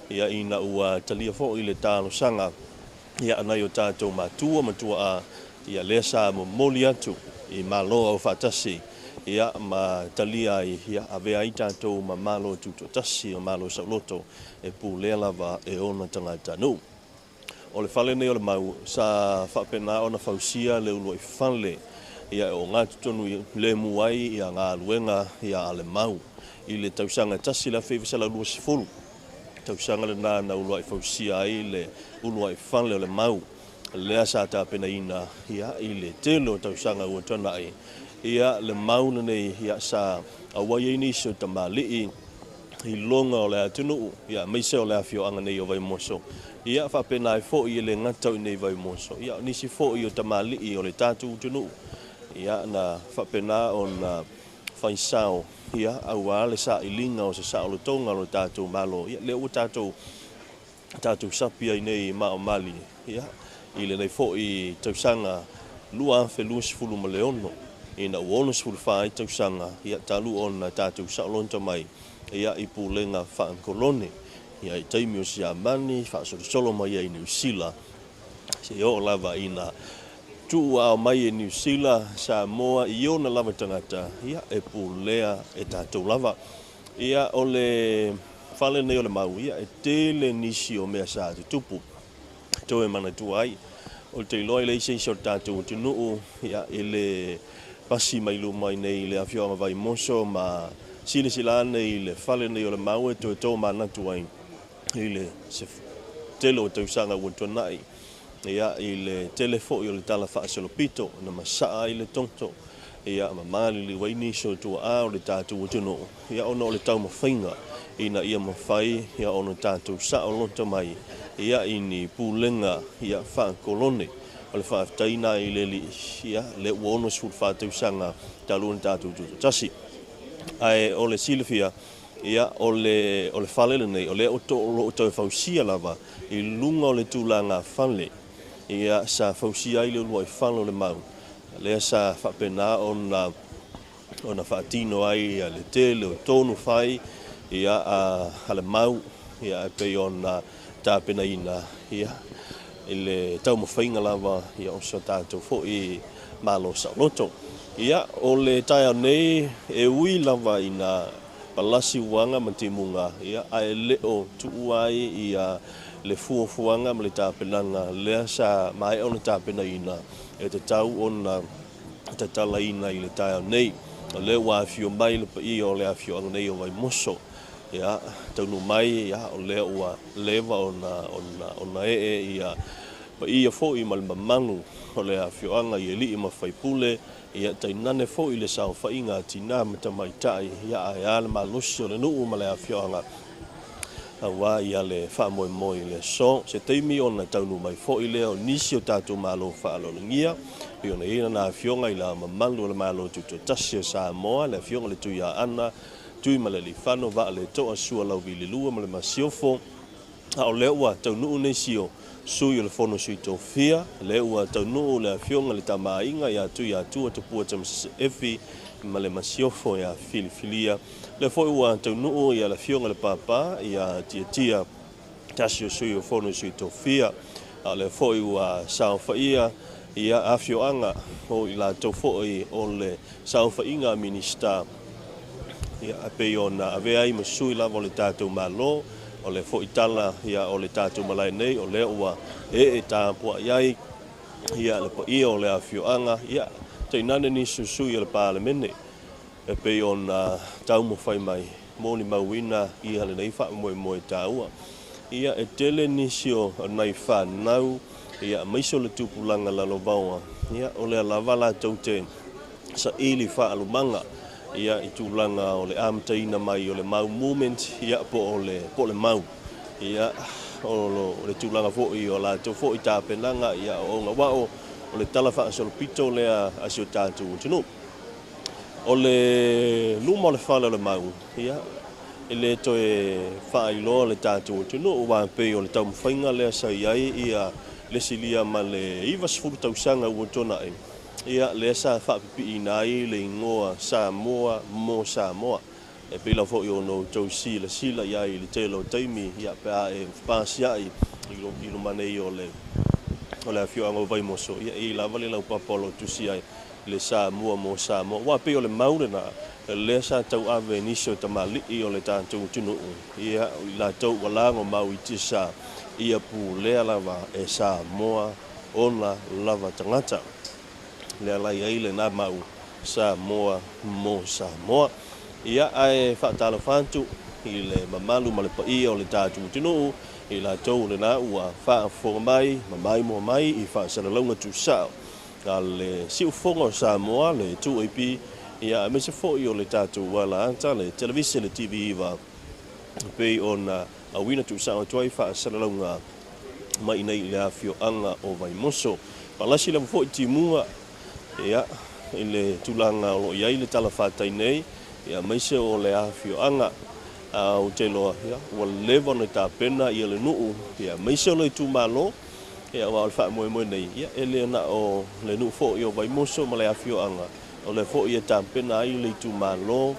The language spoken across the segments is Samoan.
Ia, ina ua talia foi le talosaga, ia, a nai o tatou matua ma tuaa, ia, lea sa momoli atu i Malo Aufaatasi, ia, ma talia ai, ia, avea ai tatou ma Malo Tutoatasi o Malo Saoloto e pulea lava e ona tagatanuu. O le fale nei o le Mau sa faapena ona fausia le uluai fale, ia, e ogatotonu lemu ai ia galuega, ia, a le Mau i le tausaga 1920. Tausaga lena na uluai fausia ai le uluai fale o le Mau, lea sa tapenaina, ia, i le tele o tausaga ua tuanai. Ia, le Mau lenei, ia, sa auai ai nisi o tamalii iloga o le atunuu, ia, aemaise o le afioaga nei o Vaimoso. Ia, faapena ai foi e le gata o i nei Vaimoso, ia, o nisi foi o tamalii o le tatou atunuu, ia, na faapena ona faisao, ia, aua le sailiga o se saolotoga o le tatou Malo, ia, lea ua tatou sapi ai nei maomali, ia, i lenei foi tausaga 2026, ina ua 64 ai tausaga, ia, talu ona tatou saoloto mai, ia, i pulega faakolone, ia, i taimi o Siamani faasolosolo mai ai i Niu Sila, seia oo lava ina tuuao mai e Niu Sila Samoa i ona lava tagata, ia, e pulea e tatou lava. Ia, o le fale nei o le Mau, ia, e tele nisi o mea sa tutupu toe manatua ai. O te iloa i le isi o le tatou atunuu, ia, i le pasi mai luma i nei i le afioaga Vaimoso ma silasila ane i le fale nei o le Mau, e toe tomanatu ai i le se tele o tausaga ua tuanai, ia, i le tele foi o le tala faasolopito na masaa ai le toto, ia, ma maliliu ai nisi o tuaa o le tatou atunuu, ia, ona o le taumafaiga ina ia mafai, ia, ona tatou saoloto mai, ia, i ni pulega, ia, faakolone. O le faafetaina i le Alii, ia, lea ua 64 tausaga talu ona tatou tutoatasi. Ae o le silafia, ia, o le fale lenei, o lea o loo toe fausia lava i luga o le tulaga fale, ia, sa fausia ai le uluai fale o le Mau, lea sa faapena ona faatino ai le tele o tonu fai, ia, a le Mau, ia, e pei ona tapenaina, ia, i le taumafaiga lava, ia, o so tatou foi Malo Saoloto. Ia, o le taeao nei, e ui lava ina palasi uaga ma timuga, ia, ae le o tuua ai, ia, le fuafuaga ma le tapenaga lea sa maea ona tapenaina e tatau ona tatalaina i le taeao nei. O lea ua afio mai le paia o le afioaga nei o Vaimoso, ia, taunuu mai, ia, o lea ua leva ona ee, ia, paia foi ma le mamalu o le afioaga i alii ma faipule, ia, tainane foi le saofaiga a tinā ma tamaitai, ia, ae a le malosi o le nuu ma le afioaga aua, ia, le faamoemoe i le aso. Se taimi ona taunuu mai foi lea o nisi o tatou malo faaaloalogia, pei ona i ai lana afioga i le Mamalu o le Malo Tutoatasi o Samoa, le afioga i le Tuiaana Tuimalealiifano Vaaletoa Sualauvi II ma le Masiofo. A o lea ua taunuu nisi o sui o le Fono Sui Tofia, lea ua taunuu le afioga i le Tama a Aiga ia Tuiatua Tupua Tamasese Efi ma le Masiofo ia filifilia. Lea foi ua taunuu ia le afioga i le Papa ia Tiatia, tasi o sui o Fono Sui Tofia. A o lea foi ua saofaia, ia, afioaga o i latou foi o le saofaiga a Minisita, ia, e pei ona avea ai ma sui lava o le tatou Malo. O le foi tala, ia, o le tatou malae nei, o lea ua ee tapuai ai, ia, le paia o le afioaga, ia, tainane nisi o sui o le Palemene e pei ona taumafai mai molimauina, ia, lenei faamoemoe taua. Ia, e tele nisi o nai fanau, ia, aemaise o le tupulaga lalovaoa, ia, o lea lava latou te saili faalumaga, ia, i tulaga o le amataina mai o le Mau Movement, ia, po o le Mau, ia, o le tulaga foi o latou foi tapenaga, ia, o agavao o le tala faasolopito lea a si o tatou atunuu. O le luma o le fale o le Mau, ia, e le toe faailoa le tatou atunuu, aua pei o le taumafaiga lea sa i ai, ia, le silia ma le 90 tausaga ua tuanai, ia, lea sa faapipiina ai le igoa Samoa mo Samoa. E pei lava foi ona outou silasila i ai i le tele o taimi, ia, pe a e fepasiai i luma nei o le afioaga o Vaimoso, ia, e i ai lava le laupapa o lo o tusi ai le Samoa mo Samoa. Aua pei o le mau lena lea sa tauave e nisi o tamalii o le tatou atunuu, ia, o i latou ua lagomau i tiasa, ia pulea lava e Samoa ona lava tagata. Lea la i ai lena mau Samoa mo Samoa. Ia, ae faatalofa atu i le mamalu ma le paia o le tatou atunuu, i latou lena ua faafofoga mai ma maimoa mai i faasalalauga tuusao a le Siufofoga o Samoa, le 2AP, ia, aemaise foi o le tatou alaata, le televise, le TV9, e pei ona auina tuusao atu ai faasalalauga mai nei i le afioaga o Vaimoso. Palasi lava foi timuga, ia, i le tulaga o lo o i ai le talafatai nei, ia, aemaise o le afioaga. A ou te iloa, ia, ua leva ona tapena ia le nuu, ia, aemaise o le itumalo, ia, aua o le faamoemoe nei, ia, e le na o le nuu foi o Vaimoso ma le afioaga, o lea foi e tapena ai le itumalo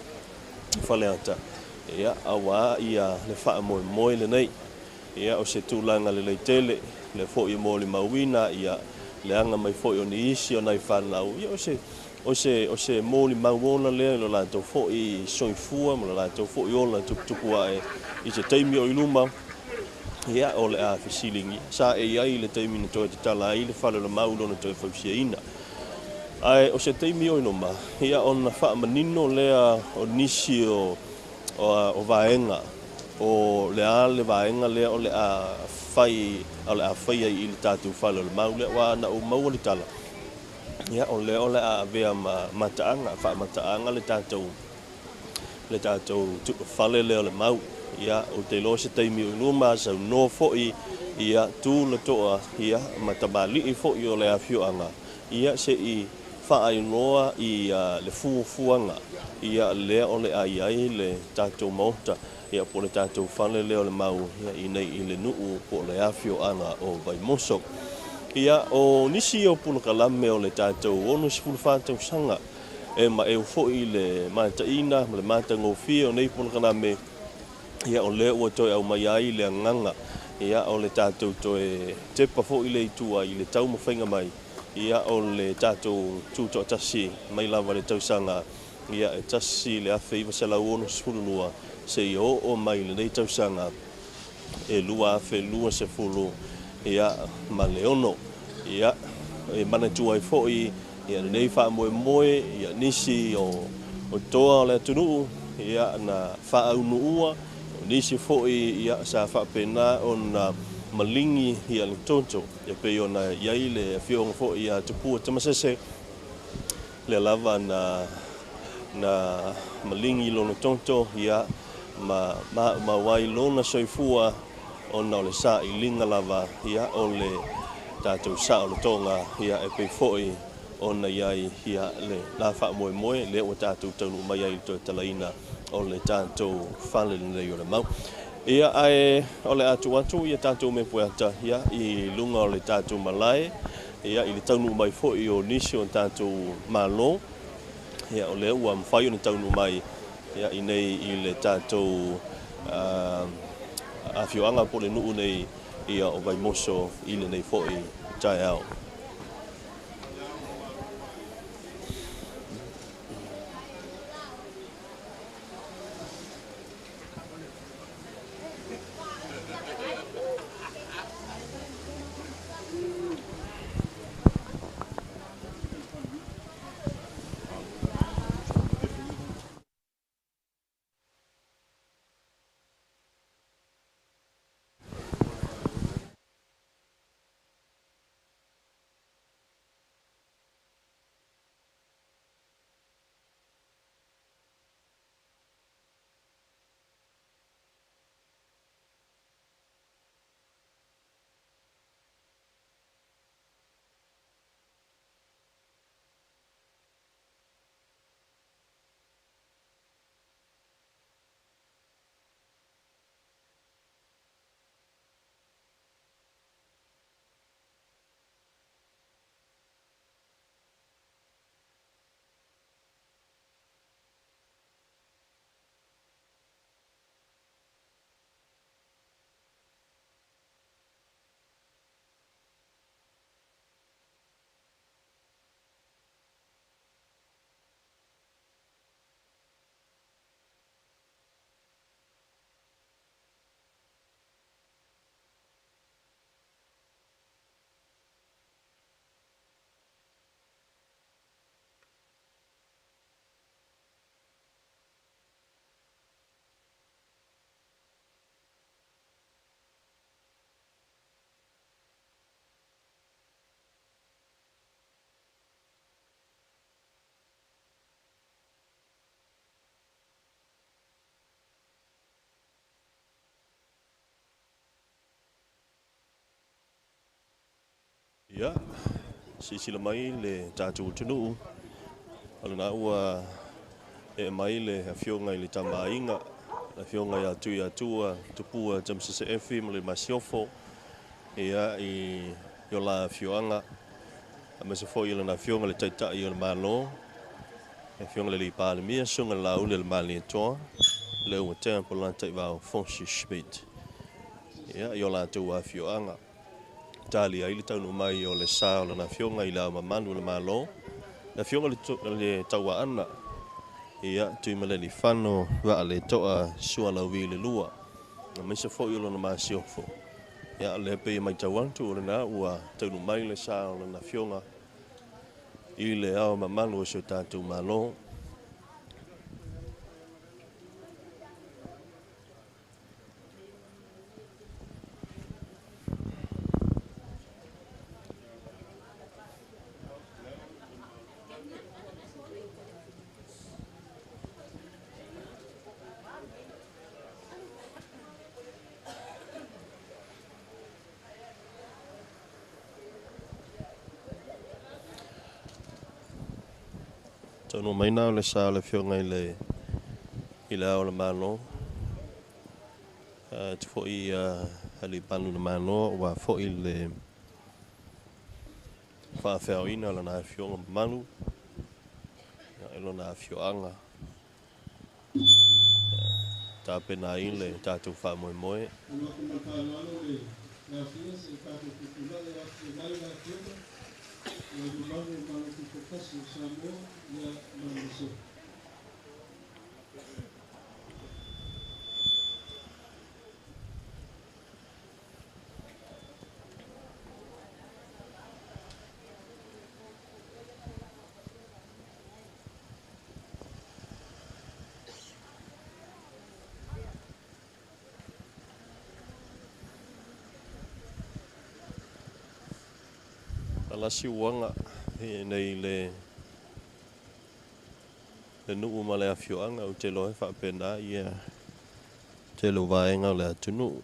Faleata, ia, aua ia le faamoemoe lenei. Ia, o se tulaga lelei tele, lea foi e molimauina ia le aga mai foi o nisi o nai fanau, ia, o se molimau ola lea i lo latou foi soifua ma lo latou foi ola tuputupu ae i se taimi o i luma. Ia, o le a fesiligia sa e i ai i le taimi na toe tatala ai le fale o le mau lona toe fausiaina. Ae o se taimi o i luma, ia, ona faamanino lea o nisi o vaega o le a le vaega lea o le a fai o le a faia i le tatou fale o le mau lea. Ua na ou maua le tala, ia, o lea o le a avea ma mataaga faamataaga le tatou fale lea o le mau. Ia, ou te iloa se taimi o i luma saunoa foi ia tu le toa, ia, ma tamalii foi o le afioaga, ia, se i faailoa i le fuafuaga, ia, lea o le a i ai le tatou maota, ia, po o le tatou fale lea o le mau, ia, i nei i le nuu po o le afioaga o Vaimoso. Ia, o nisi o polokalame o le tatou 64 tausaga e maeu foi le mataina ma le matagofie o nei polokalame. Ia, o lea ua toe aumai ai le agaga, ia, o le tatou toe tepa foi le itua i le taumafaiga mai, ia, o le tatou tutoatasi mai lava le tausaga, ia, e 1962 seia oo mai lenei tausaga e 2020, ia, ma le 6. Ia, e manatua ai foi, ia, lenei faamoemoe, ia, nisi o toa o le atunuu, ia, na faaunuua, o nisi foi, ia, sa faapena ona maligi, ia, le toto, e pei ona i ai le afioga foi ia Tupua Tamasese, lea lava na maligi lona toto, ia, ma maumau ai lona soifua ona o le sailiga lava, ia, o le tatou saolotoga, ia, e pei foi ona i ai, ia, le la faamoemoe lea ua tatou taunuu mai ai i le toe talaina o le tatou fale lenei o le mau. Ia, ae o le a tuu atu ia tatou mea pueata, ia, i luga o le tatou malae, ia, i le taunuu mai foi o nisi o tatou malo. Ia, o lea ua mafai ona taunuu mai, ia, i nei i le tatou afioaga po o le nuu nei, ia, o Vaimoso i lenei foi taeao. Ia, silasila mai le tatou atunuu, o lena ua ee mai le Afioga i le Tama a Aiga, le Afioga ia Tuiatua Tupua Tamasese Efi ma le Masiofo, ia, i o la afioaga, aemaise foi o lana Afioga le Taitai o le Malo, le Afioga i le Palemia, Susuga i le Laauli a le Malietoa, Leuatea Polataivao Fosi Schmidt, ia, i o latou afioaga. Tali ai le taunuu mai o le sa o lana Afioga i Le Ao Mamalu o le Malo, le Afioga i le Tauaana, ia, Tuimalealiifano Vaaletoa Sualauvi II, aemaise foi o lona Masiofo. Ia, o lea pei e matau atu o lena ua taunuu mai le sa o lana Afioga i Le Ao Mamalu o si o tatou Malo. Taunuu mai na o le sa o le Afioga i le Ao o le Malo, atu foi alii palu o le Malo, aua foi le faafeaoina o lana Afioga mamalu i lona afioaga. Tapena ai le tatou faamoemoe. Alasi uaga nei le nuu ma le afioaga ou te iloa e faapena ia tele o vaega o le atunuu.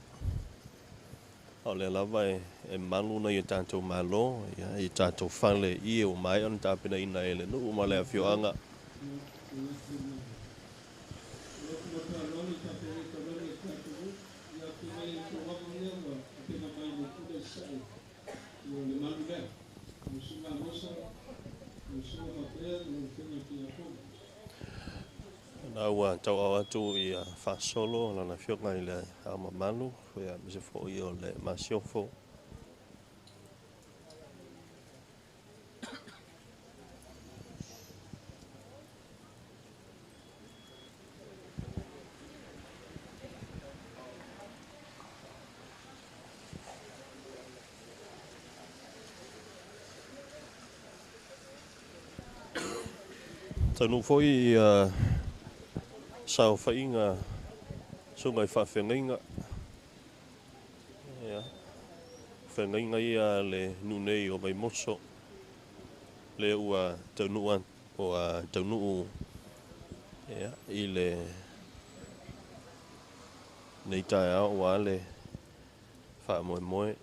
A o lea lava e malu nai o tatou malo i tatou fale i ua maea ona tapenaina e le nuu ma le afioaga. Na ua tauau atu ia faasolo lana Afioga i le Ao Mamalu, aemaise foi o le Masiofo. Taunuu foi ia saofaiga susuga i faafeagaiga. Ia, feagaiga ia le nuu nei o Vaimoso, lea ua taunuu ia, i le nei taeao aua le faamoemoe.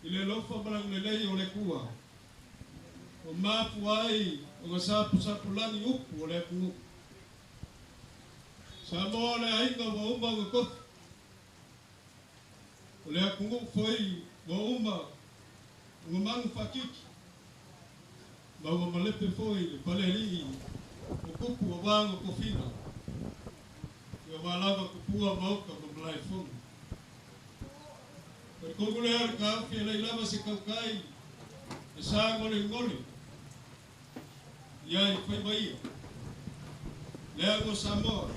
I le alofa ma le agalelei o le Atua, ua mafua ai ona sapusapulagi upu o le atunuu. Samoa o le aiga ua uma ona tofi, o le atunuu foi ua uma ona manu faatiti, ma ua malepe foi le palealii o tupu aua ona tofiga, aua lava tupua maota ma malaefono. O le tonu lea o le taofi e leai lava se tautai e sagolegole i ai faiva ia. Lea ua Samoa,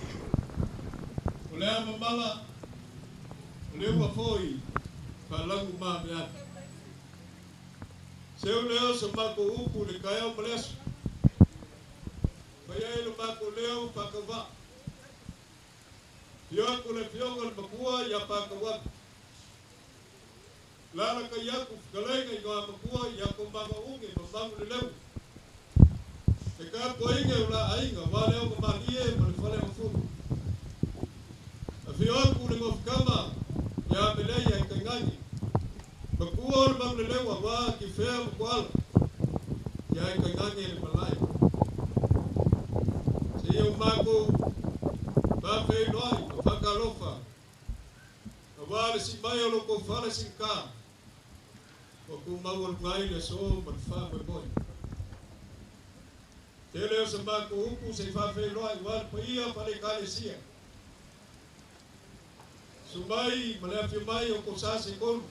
o le a mamala, o le ua foi faalagu maaveave. Seu lea o se matou upu i le taeao ma le aso. Fai ai lo matou leo faatauvaa. Afio atu le afioga i le Matua ia Pakauapi. Alaalatai atu fetalaiga i Igoamatua ia Tomamaune ma Manuleleua. Le tapuaiga o la aiga aua le Aogomalie ma le Faleagafulu. Afio atu le Nofokama ia Meleia i Taigage. Matua o le Manuleleua aua Tifea ma Tuala. Ia i Taigage le malae. Seia o matou faafeiloai ma faatalofa aua le siimai o lo outou fale siigata ua tumaualuga ai le aso ma le faamoemoe. Tele o se matou upu se i faafeiloai aua le paia faale-Ekalesia. Susu mai ma le afio mai o kosa se tolu,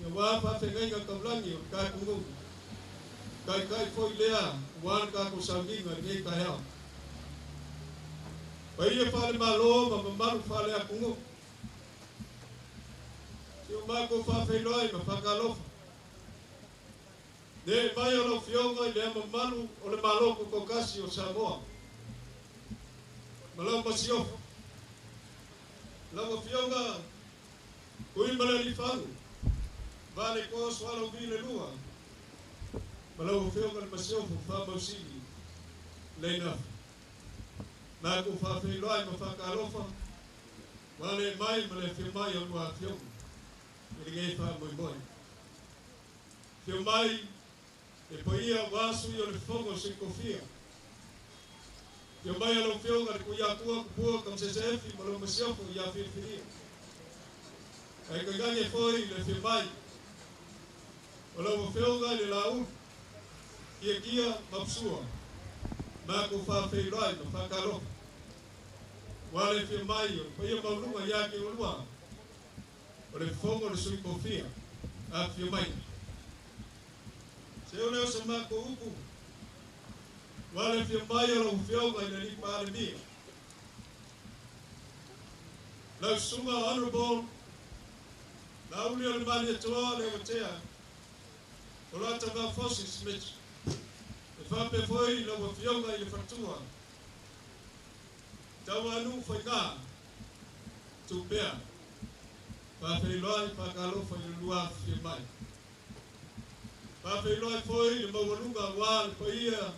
aua faafeagaiga taulagi o le tatou nuu. Taitai foi lea aua le tatou sauniga i lenei taeao. Paia faale-Malo ma mamalu faale-atunuu. Si o matou faafeiloai ma faatalofa. Le mai o lau Afioga i le mamalu o le Malo Tutoatasi o Samoa ma lau Masiofo. Lau Afioga Tuimalealiifano Vaaletoa Sualauvi II ma lau Afioga le Masiofo Faamausili Lainafi. Matou faafeiloai ma faatalofa ua le mai ma le afio mai o lua afioga i lenei faamoemoe. Afio mai le paia aua Sui o le Fono o Sui Tofia. Afio mai lau Afioga le Tuiatua Tupua Tamasese Efi ma lau Masiofo ia Filifilia. Ae tainane foi le afio mai o lau Afioga i le Laulu Tiatia Maposua. Matou faafeiloai ma faatalofa. Ua le afio mai o le paia maualuga ia te oulua o le Fono o le Sui Tofia. Afio mai. Seu lea o se matou upu ua le afio mai o lau Afioga i le Alii Palemia. Lau Susuga Honorable Laauli o le Malietoa Leuatea Polata Vafosi Smith. E faapea foi lau Afioga i le Faletua Tauanuu Faiga Tupea. Faafeiloai faatalofa i le lua afifio mai. Faafeiloai foi le maualuga aua le paia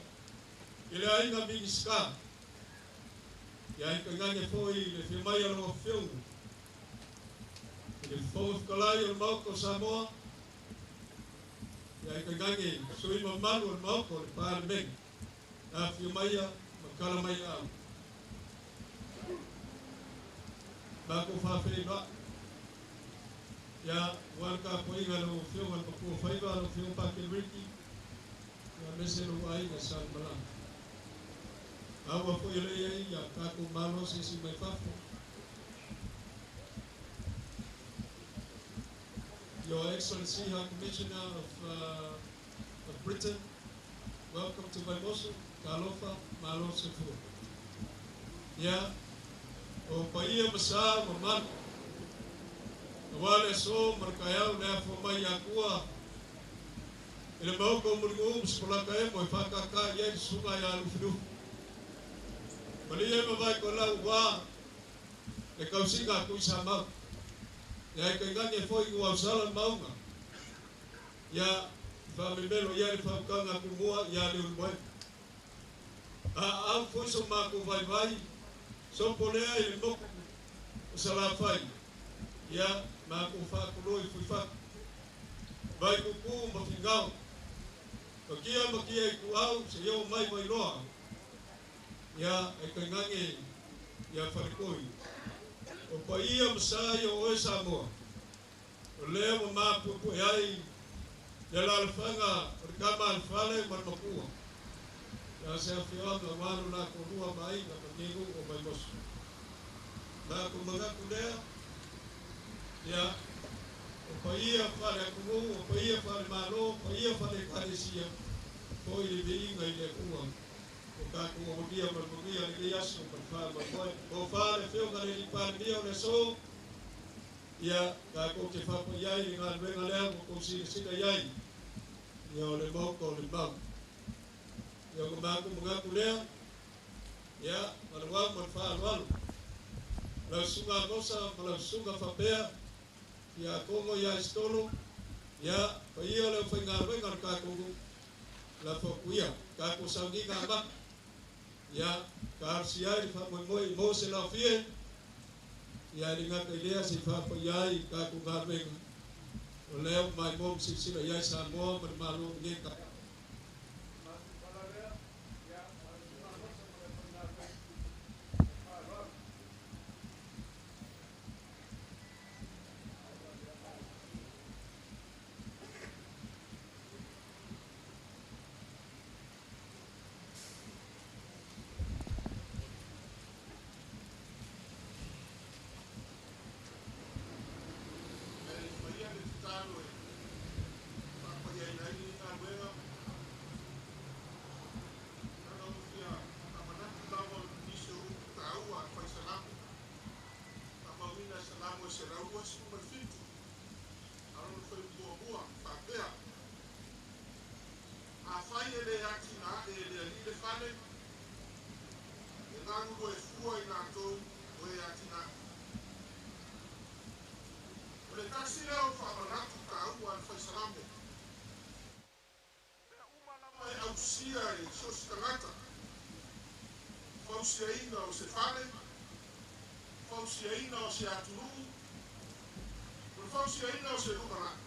i le aiga Minisita. Ia i tainane foi le afio mai a lau Afioga i le Fofoga Fetalai o le Maota o Samoa. Ia i tainane sui mamalu o le Maota o le Palemene. Afio maia ma tala mai au. Matou faafeiloai. Ia ua le tapuaiga a lau Afioga le Matua Faiva, lau Afioga Pakele Ricky, ia aemaise lou aiga sa Malaga. Aua foi e lea ia tatou malo se isi mai fafo. Your Excellency High Commissioner of Britain, welcome to Vaimoso, talofa, malo soifua. Ia, o paia ma sa mamalu. Aua le aso ma le taeao le afua mai Atua i le maota o Mulinuu ma Sikolata emo e whakaka i ai le susuga ia Lufilufi. Malie ma vai ko lau wā le kausiga a Tuisamau. Ia e tainane foi ua ausala maunga. Ia faamemelo ia le faautaga tumua ia le uluai. A au foi so matou vaivai, sopo lea i le moku o Salafai. Ia matou faatulou i Fuifatu. Vaikuku ma Figao. Makia makia i kuau se yo mai Vailoa. Ia e kaingange ia Falekoi. O paia masai o oe Samoa. O lea ua mapuepue ai le alaalafaga o le kama a le fale ma le mapua. Ia se afioaga ua lo latou lua ma aiga ma lenei nuu o Vaimoso. Matou manatu lea, ia, o paia faale-atunuu, o paia faale-Malo, o paia faale-Ekalesia, foi le viiga i le Atua ua tatou aulia ma le manuia lenei aso ma le faamoemoe. Tofa le Afioga i le Alii Palemia o le aso, ia, tatou te faapai ai i le galuega lea ua outou silasila i ai, ia o le Maota o le Mau. Ia ona matou manatu lea, ia, ma le uau ma le faaaloalo, lau Susuga Amosa ma lau Susuga Faapea, Tiakono ia Isitolo, ia, paia o le aufaigaluega o le tatou nuu, lafo atu ia, tatou sauniga amata, ia, talosia ai le faamoemoe mo se laofie, ia e le gata i lea se i faapaia ai le tatou galuega, o lea ua maimoa ma silasila i ai Samoa ma le Malo i lenei taeao. E faia le tatalo e faapaiaina ai lenei galuega. Na ona ou fia faamanatu lava o nisi o upu taua a le Fai Salamo. Faamauina e Salamo e 127 a lona fuaiupu muamua e faapea, Afai e le atinae e le Alii le fale, e galulue fua i latou o e atinae. O le tasi lea o faamanatu taua a le Fai Salamo. O mea uma lava e ausia e so o se tagata, fausiaina o se fale, fausiaina o se atunuu, o le fausiaina o se lumanai,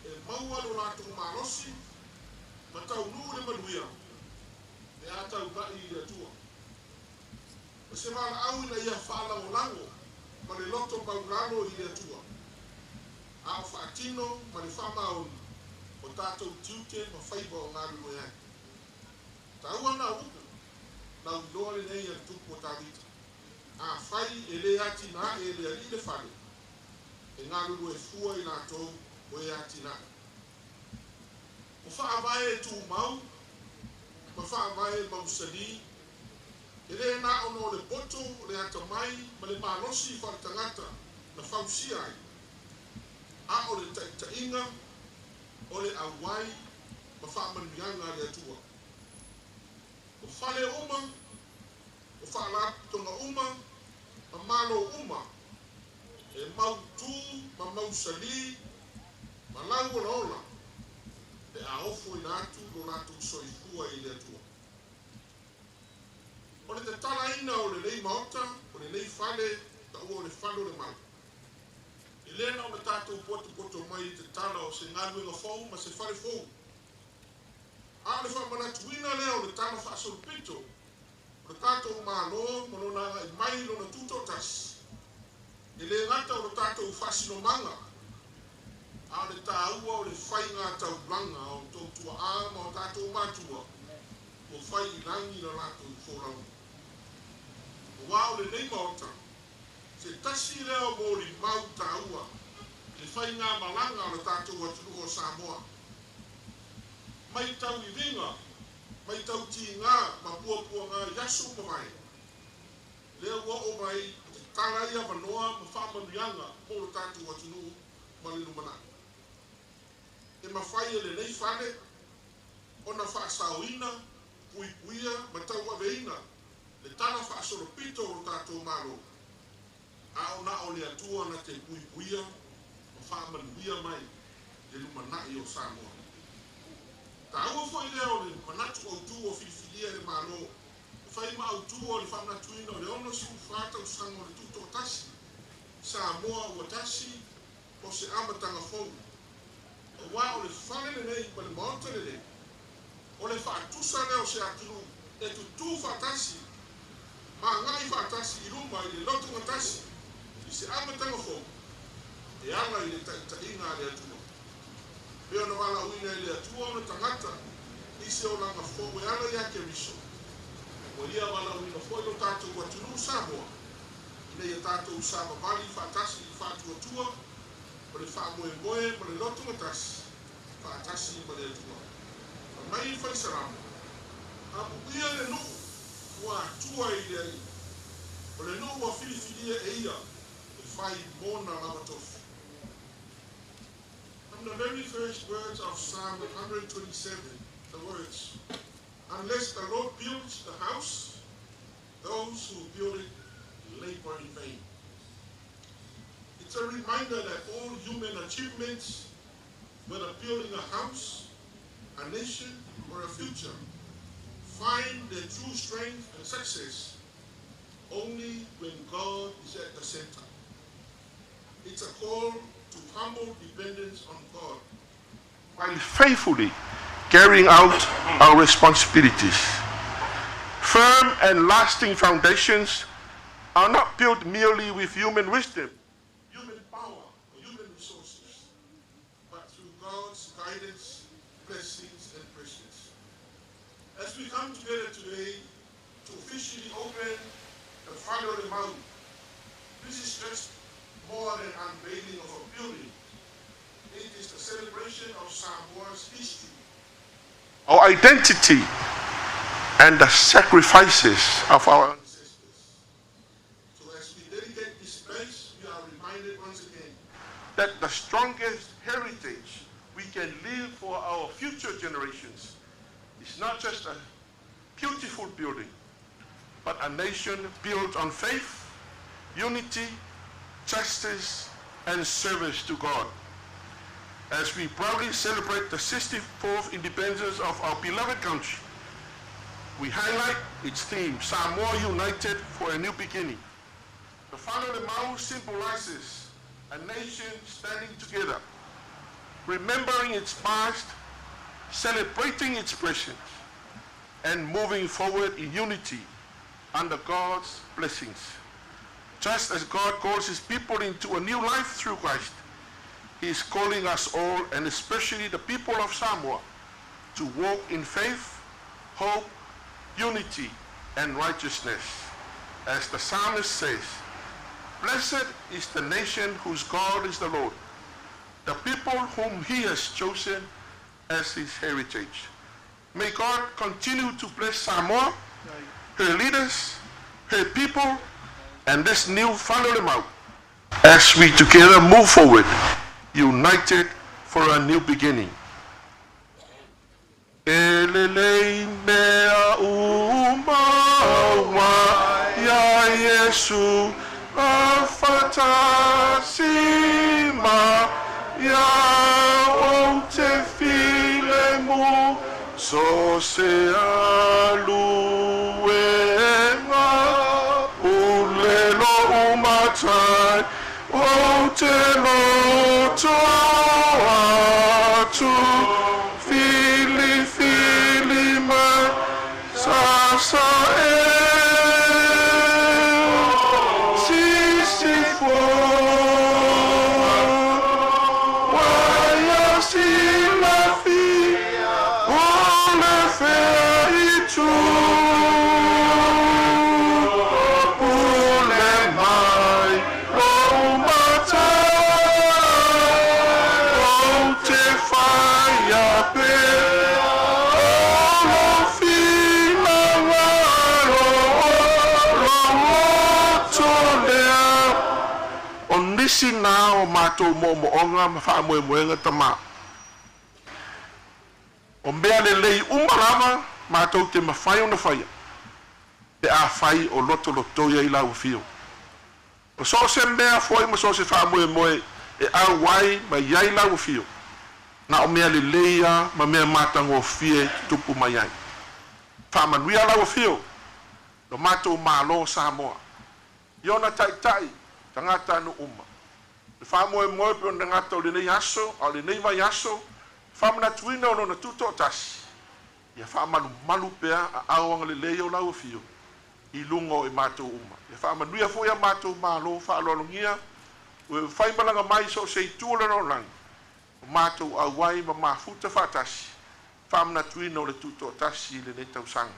e maua lo latou malosi ma taunuu le manuia pe a taulai i le Atua. O se valaau ina ia faalagolago ma le loto maulalo i le Atua, a o faatino ma le faamaoni o tatou tiute ma faiva o galulue ai. Taua na upu, lauiloa lenei a le Tupu o Tavita, Afai e le atinae e le Alii le fale, e galulue fua i latou o e atinae. O faavae tumau ma faavae mausali, e le na ona o le poto, o le atamai ma le malosi faaletagata na fausia ai, a o le taitaiga, o le auai ma faamanuiaga a le Atua. O fale uma, o faalapotopotoga uma ma Malo uma e mautū ma mausali ma lauolaola pe a ofoina atu lo latou soifua i le Atua. O le tatalaina o lenei Maota, o lenei fale taua o le Fale o le Mau, e le na ona tatou potopoto mai i tatala o se galuega fou ma se fale fou, a o le faamanatuina lea o le tala faasolopito o le tatou Malo ma lona agai mai i lona tutoatasi. E le gata o lo tatou faasinomaga, a o le taua o le faiga taulaga a outou tuaa ma o tatou matua ua fai i lagi la latou folauga. Aua o lenei Maota, se tasi lea o molimau taua i le faigamalaga o le tatou atunuu o Samoa. Mai tauiviga, mai tautiga ma puapuaga i aso ua mavae, lea ua oo mai i tatala ai avanoa ma faamanuiaga mo lo tatou atunuu ma le lumanai. E mafai e lenei fale ona faasaoina, puipuia ma tauaveina le tala faasolopito o lo tatou Malo, a o na o le Atua na te puipuia ma faamanuia mai le lumanai o Samoa. Taua foi lea o le manatu autu ua filifilia e le Malo e fai ma autu o le faamanatuina o le 64 tausaga o le Tutoatasi, Samoa ua tasi, o se amataga fou. Auā o le fale lenei ma le maota lenei, o le faatusa lea o se atunuu e tutū faatasi ma agai faatasi i luma i le lotogatasi i se amataga fou e ala i le taitaiga a le Atua. E pei ona valaauina e le Atua ona tagata i se olaga fou e ala ia Keriso, ua Ia valaauina foi lo tatou atunuu Samoa ina ia tatou savavali faatasi i le faatuatua o le faamoemoe ma le lotogatasi faatasi ma le Atua. Fai mai le Fale Salamo, Amuia le nuu ua atua i le Alii, o le nuu ua filifilia e ia e fai mona lava tofi. From the very first words of Psalm 127, the words, Unless the Lord builds the house, those who build it labor in vain. It's a reminder that all human achievements, whether building a house, a nation, or a future, find their true strength and success only when God is at the center. It's a call to humble dependence on God while faithfully carrying out our responsibilities. Firm and lasting foundations are not built merely with human wisdom, human power, or human resources, but through God's guidance, blessings, and presence. As we come together today to officially open the Fale o le Mau, this is just more than unveiling of a building. It is the celebration of Samoa's history, our identity, and the sacrifices of our ancestors. So as we dedicate this place, we are reminded once again that the strongest heritage we can leave for our future generations is not just a beautiful building, but a nation built on faith, unity, justice, and service to God. As we proudly celebrate the 64th independence of our beloved country, we highlight its theme, Samoa United for a New Beginning. The Fale o le Mau symbolizes a nation standing together, remembering its past, celebrating its present, and moving forward in unity under God's blessings. Just as God calls his people into a new life through Christ, he is calling us all, and especially the people of Samoa, to walk in faith, hope, unity, and righteousness. As the psalmist says, Blessed is the nation whose God is the Lord, the people whom he has chosen as his heritage. May God continue to bless Samoa, her leaders, her people, and this new Fale o le Mau as we together move forward, united for a new beginning. E lelei mea uma iā Iesu afatasi ma ia ou te filemu so se aluega pule lo'u matai ou te loto atu filifili mai sasa e sisifo ua ia silafia o le fea itu pule mai lo'u matai ou te faia pea o lou finagalo o lou loto lea. O nisi na o matou moomooga ma faamoemoega Tama. O mea lelei uma lava matou te mafai ona faia, pe afai o lotolotoi ai lau Afio. O so o se mea foi ma so o se faamoemoe e auai mai ai lau Afio, na o mea lelei ia ma mea matagofie e tutupu mai ai. Faamanuia lau Afio, lo matou Malo o Samoa, i ona taitai, tagatanuu uma. Le faamoemoe pe o le gata o lenei aso, a o lenei vaiaso, faamanatuina o Lona Tutoatasi, ia faamalumalu pea aao agalelei o lau Afio i luga o i matou uma. Ia faamanuia foi a matou malo faaaloalogia ua e faimalaga mai so o se itu o le lalolagi, ua matou auai ma mafuta faatasi, faamanatuina o le Tutoatasi i lenei tausaga.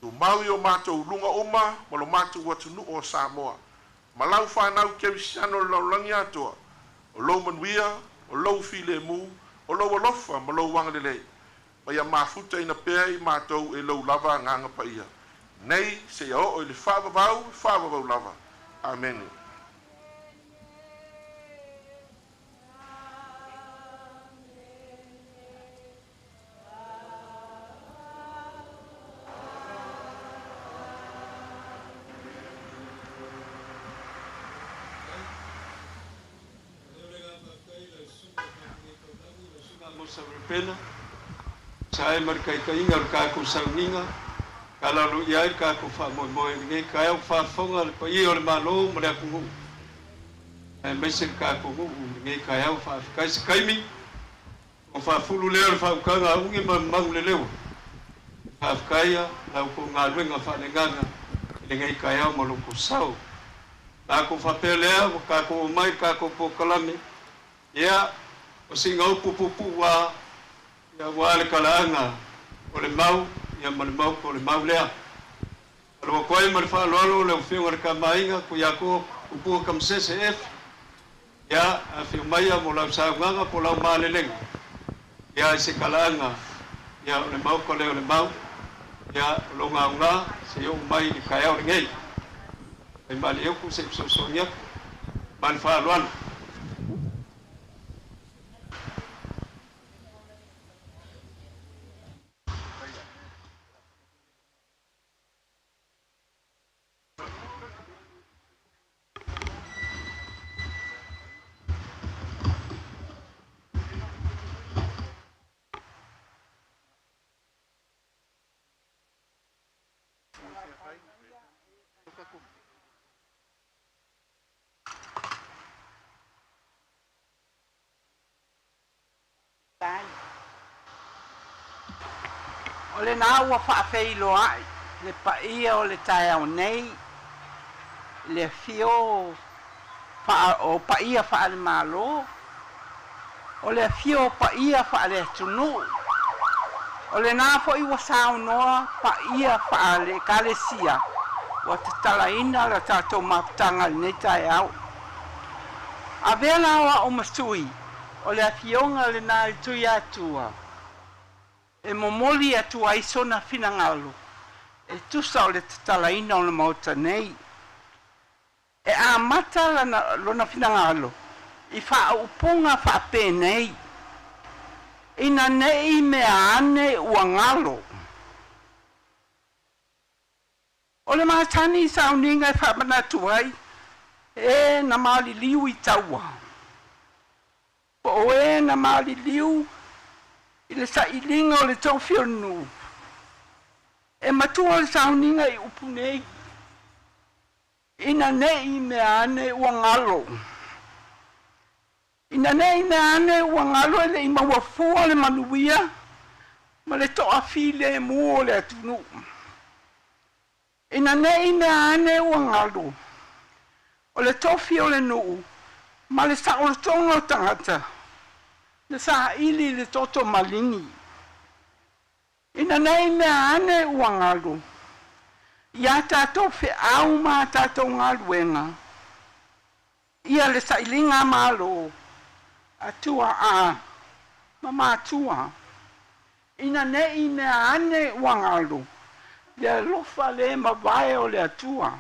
Tumau i o matou luga uma ma lo matou atunuu o Samoa ma lau fanau kerisiano i le lalolagi atoa, o lou manuia, o lou filemu, o lou alofa ma lou agalelei, ma ia mafutaina pea i matou e lou lava Agaga Paia, nei seia oo i le faavavau, faavavau lava. Amene. Mosa Rebena, tusa ai ma le taitaiga o le tatou sauniga, tala o lo o i ai le tatou faamoemoe i lenei taeao faafofoga le paia o le Malo ma le atunuu, aemaise le tatou nuu i lenei taeao. Faafetai se taimi ona faafulu lea o le faautaga a Ugi ma Manuleleua. Faafetaia la outou galuega faaleagaga i lenei taeao ma lo outou sao. Tatou faapea lea ua tatou omai i le tatou polokalame, ia, o sina upu puupuu lava, ia, aua le talaaga o le mau, ia, ma le mau po o le mau lea. Alo atu ai ma le faaaloalo lau Afioga i le Tama a Aiga, Tuiatua Tupua Tamasese Efi, ia, afio maia mo lau saunoaga po o lau malelega, ia, i se talaaga, ia, o le Maota lea o le Mau, ia, o lona aoga se i oo mai i le taeao lenei. Faimalieuku se i fesoasoani atu ma le faaaloalo. O lena ua faafeiloai le paia o le taeao nei i le afio o paia faale-Malo, o le afio o paia faale-atunuu, o lena foi ua saunoa paia faale-Ekalesia ua tatalaina la tatou mafutaga i lenei taeao. Avea la o a'u ma sui o le afioga lena i le Tuiatua e momoli atu ai sona finagalo e tusa o le tatalaina o le Maota nei. E amata lana, lona finagalo i faaupuga faapenei, Ina ne i mea ane ua galo. O le masani i sauniga e faamanatu ai, e na maliliu i taua, po o e na maliliu i le sailiga o le tofi o le nuu. E matua le sauniga i upu nei, Ina ne i mea ane ua galo. Ina ne i mea ane ua galo e le i maua fua le manuia ma le toafilemu o le atunuu. Ina ne i mea ane ua galo o le tofi o le nuu ma le saolotoga o tagata na saili i le toto maligi. Ina ne i mea ane ua galo i a tatou feau ma a tatou galuega, ia le sailiga a Malo, a tuaa ma matua, ina ne i mea ane ua galo le alofa le mavae o le Atua.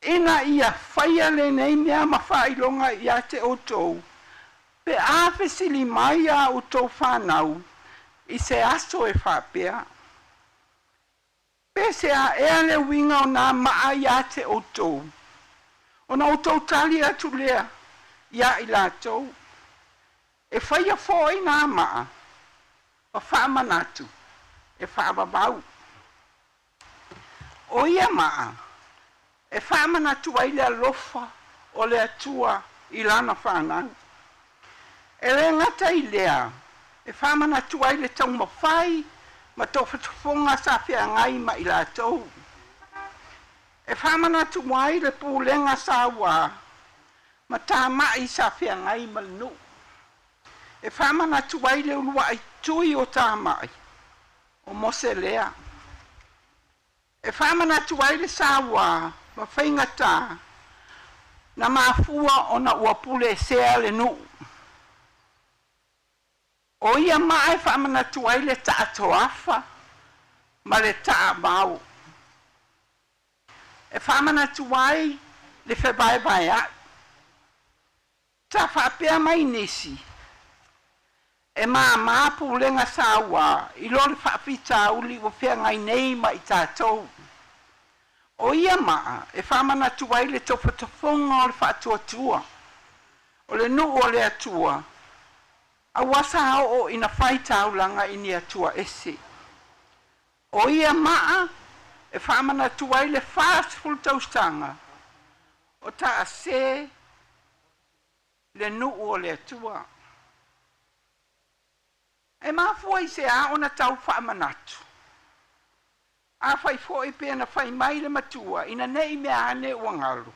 Ina ia faia lenei mea ma faailoga ia te outou, pe a fesili mai a outou fanau i se aso e faapea, Pe se a ea le uiga o nā maa ia te outou? Ona outou tali atu lea iā i latou, E faia foi nā maa ma faamanatu e faavavau. ʻO ia maʻa e faamanatu ai le alofa o le Atua i lana fanau. E le gata i lea, e faamanatu ai le taumafai ma tofotofoga sa feagai ma i latou. E faamanatu ai le pulega saua ma tama'i sa feagai ma le nuu. E faamanatu ai le ulua'i tui o tama'i o Mose lea. E faamanatu ai le saua ma faigatā na mafua ona ua puleesea le nuu. O ia maa e faamanatu ai le taatoafa ma le taavao. E faamanatu ai le fevaevaea'i. Sa faapea mai nisi, e māmā pulega saua i lo le faafitauli ua feagai nei ma i tatou. O ia maa e faamanatu ai le tofotofoga o le faatuatua, o le nuu o le Atua, aua sa oo ina fai taulaga i ni atua ese. O ia maa e faamanatu ai le 40 tausaga o taase le nuu o le Atua. E mafua i se a ona tau faamanatu. Afai foi pe na fai mai le matua ina nei mea ane ua galo.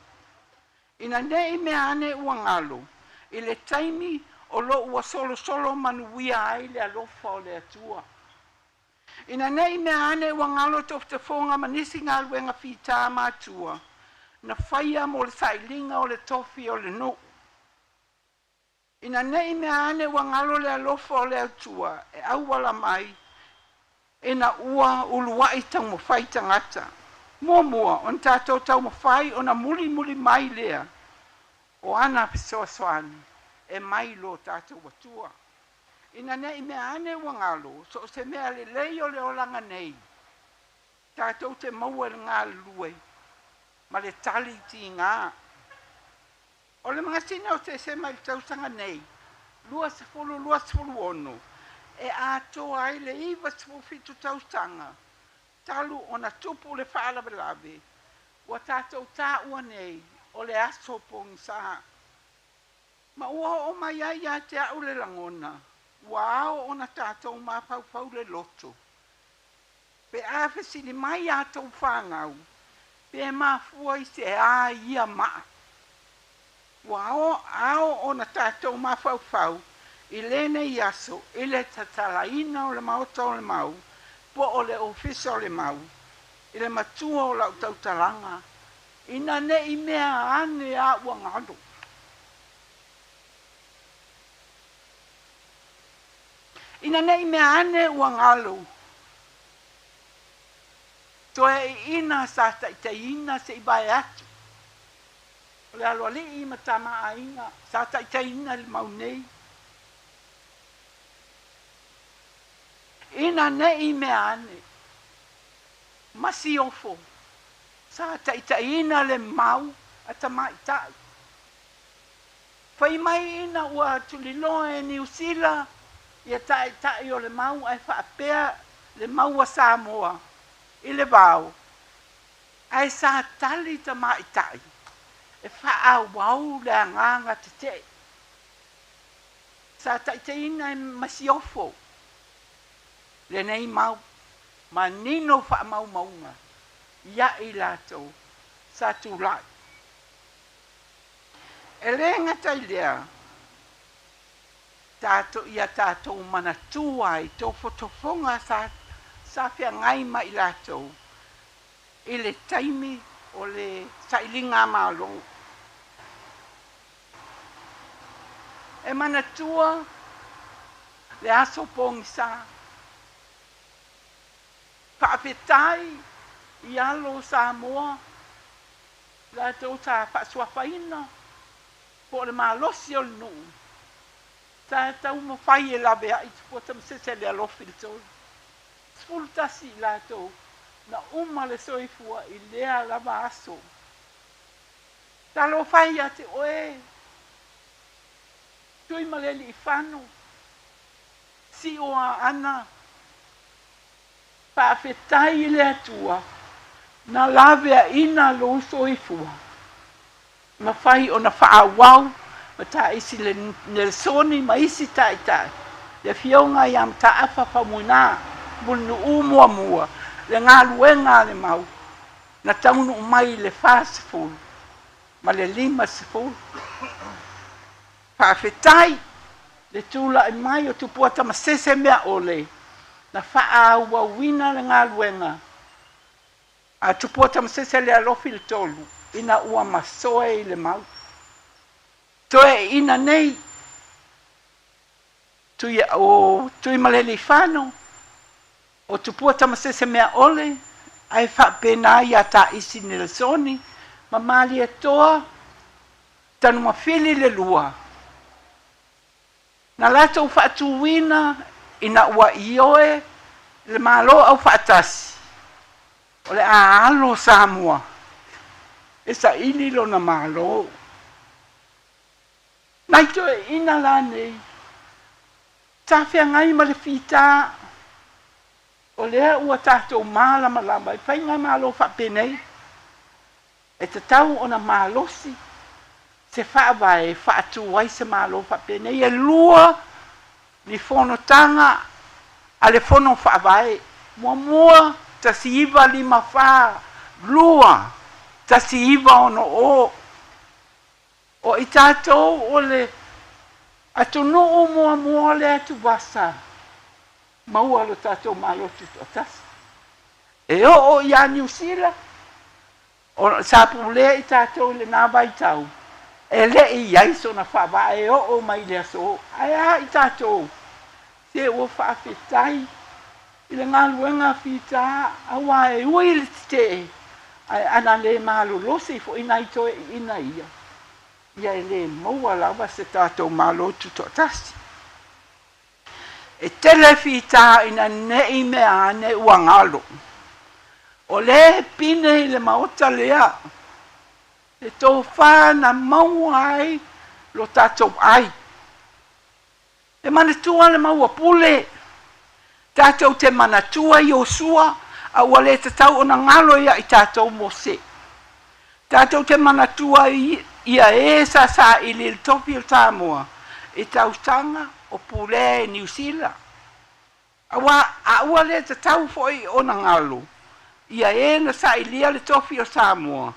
Ina nei mea ane ua galo i le taimi o lo ua solosolo manuia ai le alofa o le Atua. Ina nei mea ane ua galo tofotofoga ma nisi galuega fitā matua na faia mo le sailiga o le tofi o le nuu. Ina nei mea ane ua galo le alofa o le Atua e auala mai ina ua ulua'i taumafai tagata. Muamua ona tatou taumafai ona mulimuli mai lea o ana fesoasoani e mai lo tatou Atua. Ina nei mea ane ua galo so o se mea lelei o le olaga nei tatou te maua i le galulue ma le tali tigā. O le masina o Tesema i le tausaga nei 2026 e atoa ai le 97 tausaga talu ona tupu le faalavelave ua tatou taua nei o le aso pogisā. Ma ua oo mai ai ia te a'u le lagona ua ao ona tatou mafaufau le loto pe a fesili mai a outou fanau pe mafua i se a ia maa. Ua ao ona tatou mafaufau i lenei aso i le tatalaina o le Maota o le Mau po o le Ofisa o le Mau i le matua o lau tautalaga ina nei mea ane a ua galo. Ina nei mea ane ua galo toeaiina sa taitaiina se'i vae atu o le aloalii ma tamaaiga sa taitaiina le mau nei. Ina nei mea ane Masiofo sa taitaiina le mau a tamaita'i. Fai mai ina ua tuliloa e Niu Sila ia ta'ita'i o le mau ae faapea le mau a Samoa i le vao, ae sa tali tamaita'i e faaauau le agaga tete'e. Sa taitaiina e Masiofo lenei mau manino faamaumauga ia i latou sa tula'i. E le gata i lea, tatou ia tatou manatua ai tofotofoga sa feagai ma i latou i le taimi o le sailiga malo. E manatua le aso pogisā. Faafetai i alo o Samoa latou sa faasuafaina po o le malosi o le nuu sa taumafai e laveai Tupua Tamasese le alofi le tolu. 11 i latou na uma le soifua i lea lava aso. Talofa e ia te oe Tuimalealiifano, Sioaana, faafetai i le Atua na laveaina lou soifua. Mafai ona faaauau ma Taisi Nelesoni ma isi taitai, le afioga ia Mataafa Faumuina Mulinuu Muamua, le galuega a le Mau na taunuu mai i le 40 ma le 50. Faafetai le tulai mai o Tupua Tamasese Meaole na faaauauina le galuega a Tupua Tamasese le Alofi le Tolu ina ua masoe i le mau. Toeaiina nei, Tui, o Tuimalealiifano, o Tupua Tamasese Meaole, ae faapena ia Taisi Nelesoni ma Malietoa Tanumafili le Lua, na latou faatuina ina ua ioe le Malo Aufaatasi o le a alo Samoa e saili lona Malo. Nai toeaiina la nei, sa feagai ma le fita, o lea ua tatou malamalama i faigamalo faapenei, e tatau ona malosi se faavae e faatu ai se Malo faapenei. E lua ni fonotaga a le Fono Faavae, muamua 1954, lua 1960. O i tatou o le atunuu muamua o le atuvasa maua lo tatou Malo Tutoatasi. E oo ia Niu Sila, o sa pulea i tatou i lena vaitau, e le i i ai sona faavaa e oo mai i le aso. Ae a i tatou? Se ua faafetai i le galuega fita, aua e ui i le tetee, ae ana le malolosi foi nai toeaiina ia, ia e le maua lava se tatou Malo Tutoatasi. E tele fita ina ne i mea ane ua galo. O lea e pine i le maota lea, le tofa na maua ai lo tatou ai. E manatua le maua pule, tatou te manatua Iosua, a ua le tatau ona galo ia i tatou Mose. Tatou te manatua ia e sa saili i le tofi o Samoa i tausaga o pulea e Niu Sila. Aua a ua le tatau foi ona galo ia e na sailia le tofi o Samoa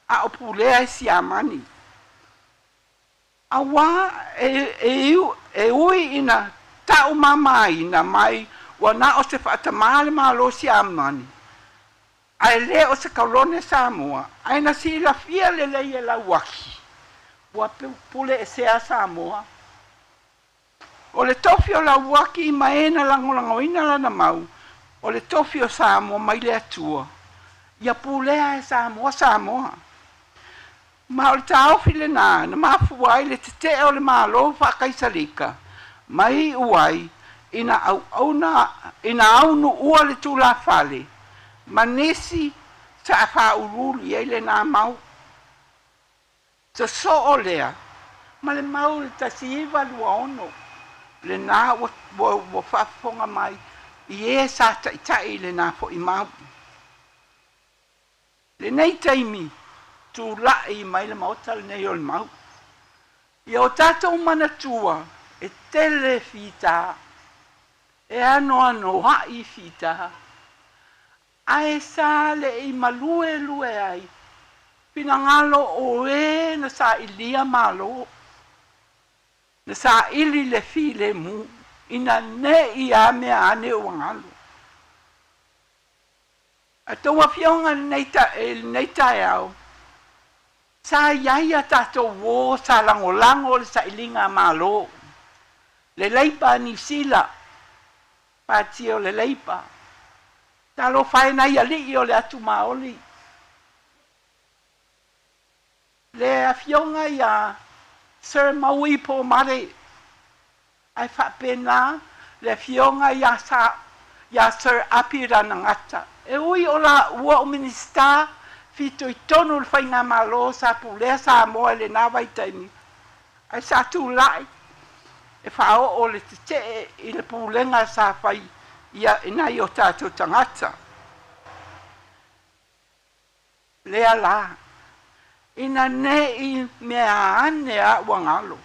a o pulea e Siamani. Aua e ui ina taumamaina mai ua na o se faatamā le Malo Siamani, ae le o se kolone Samoa, ae na silafia lelei e Lauaki ua pule esea Samoa. O le tofi o Lauaki ma e na lagolagoina lana mau, o le tofi o Samoa mai le Atua, ia pulea e Samoa Samoa. Ma o le taofi lena na mafua ai le tetee o le Malo faakaisalika ma iu ai ina auauna ina aunuua le tulafale ma nisi sa faauluulu i ai lena mau. Sosoo lea ma le mau i le 1926, lena ua ua faafofoga mai i e sa taitai i lena foi mau. Lenei taimi, tulai mai le maota lenei o le mau. Ia o tatou manatua e tele fita, e anoanoai fita, ae sa le i maluelue ai finagalo o e na sailia Malo, na saili le filemu, ina ne i a mea ane ua galo. A outou afioga i lenei taeao, sa i ai a tatou uō sa lagolago le sailiga a Malo, le Leipa a Niu Sila, Pati o le Leipa. Talofa e nai alii o le atu Maoli. Le afioga ia Sir Maui Pomare, ae faapena le afioga ia Sa ia Sir Apirana Ngata. E ui o laua o Minisita fitoitonu i le faigamalo sa pulea Samoa i lena vaitaimi, ae sa tulai e faaoo le tetee i le pulega sa fai ia i nai o tatou tagata. Lea la, Ina ne i mea ane a ua galo,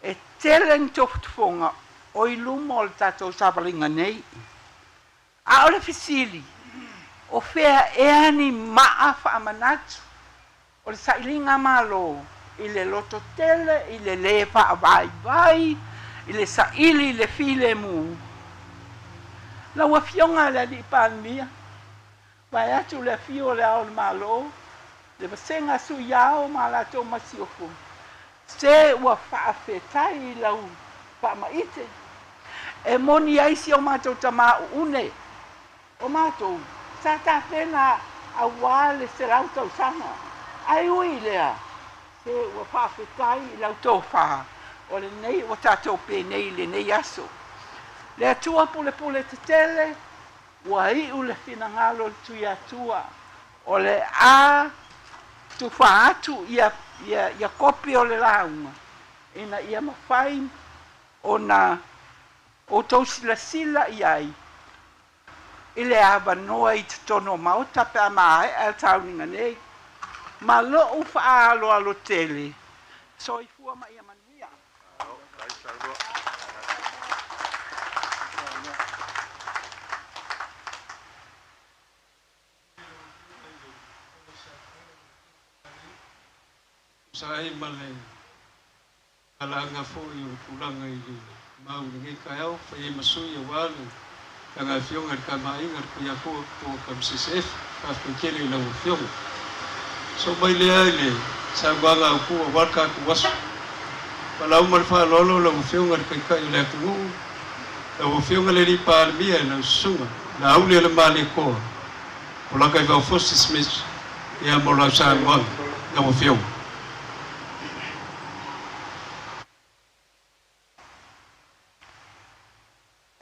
e tele ni tofotofoga o i luma o le tatou savaliga nei. A o le fesili, o fea ea ni maa faamanatu o le sailiga malo i le loto tele, i le lē faavaivai, i le saili i le filemu. Lau Afioga i le Alii Palemia, vaeatu le afio o le Ao o le Malo, le vasega Sui Ao ma latou masiofo, se ua faafetai i lau faamaite e moni ai si o matou tamā uune o matou sa tapena auā le 100 tausaga. Ae ui i lea, se ua faafetai i lau tofā o lenei ua tatou penei i lenei aso. Le Atua pulepule tetele, ua iu le finagalo o le Tuiatua o le a tufa atu ia kopi o le lauga ina ia mafai ona outou silasila i ai i le avanoa i totonu o Maota pe a maea le sauniga nei. Ma lou faaaloalo tele, soifua ma ia manuia. Tusa ai ma le talaaga foi o le tulaga i le mau i lenei taeao, fai ai ma sui aua le taga afioga i le Tamaaiga le Tuiatua po o Tamasese Efi. Faafetai tele i lau afioga. So mai lea i le saunoaga autu aua le tatou aso. Palau ma le faaaloalo lau afioga i le Taitai o le atunuu, lau afioga i le Alii Palemia i lau susuga Laaulialemalietoa Polataivao Fosi Smith, ia mo lau saunoaga lau afioga.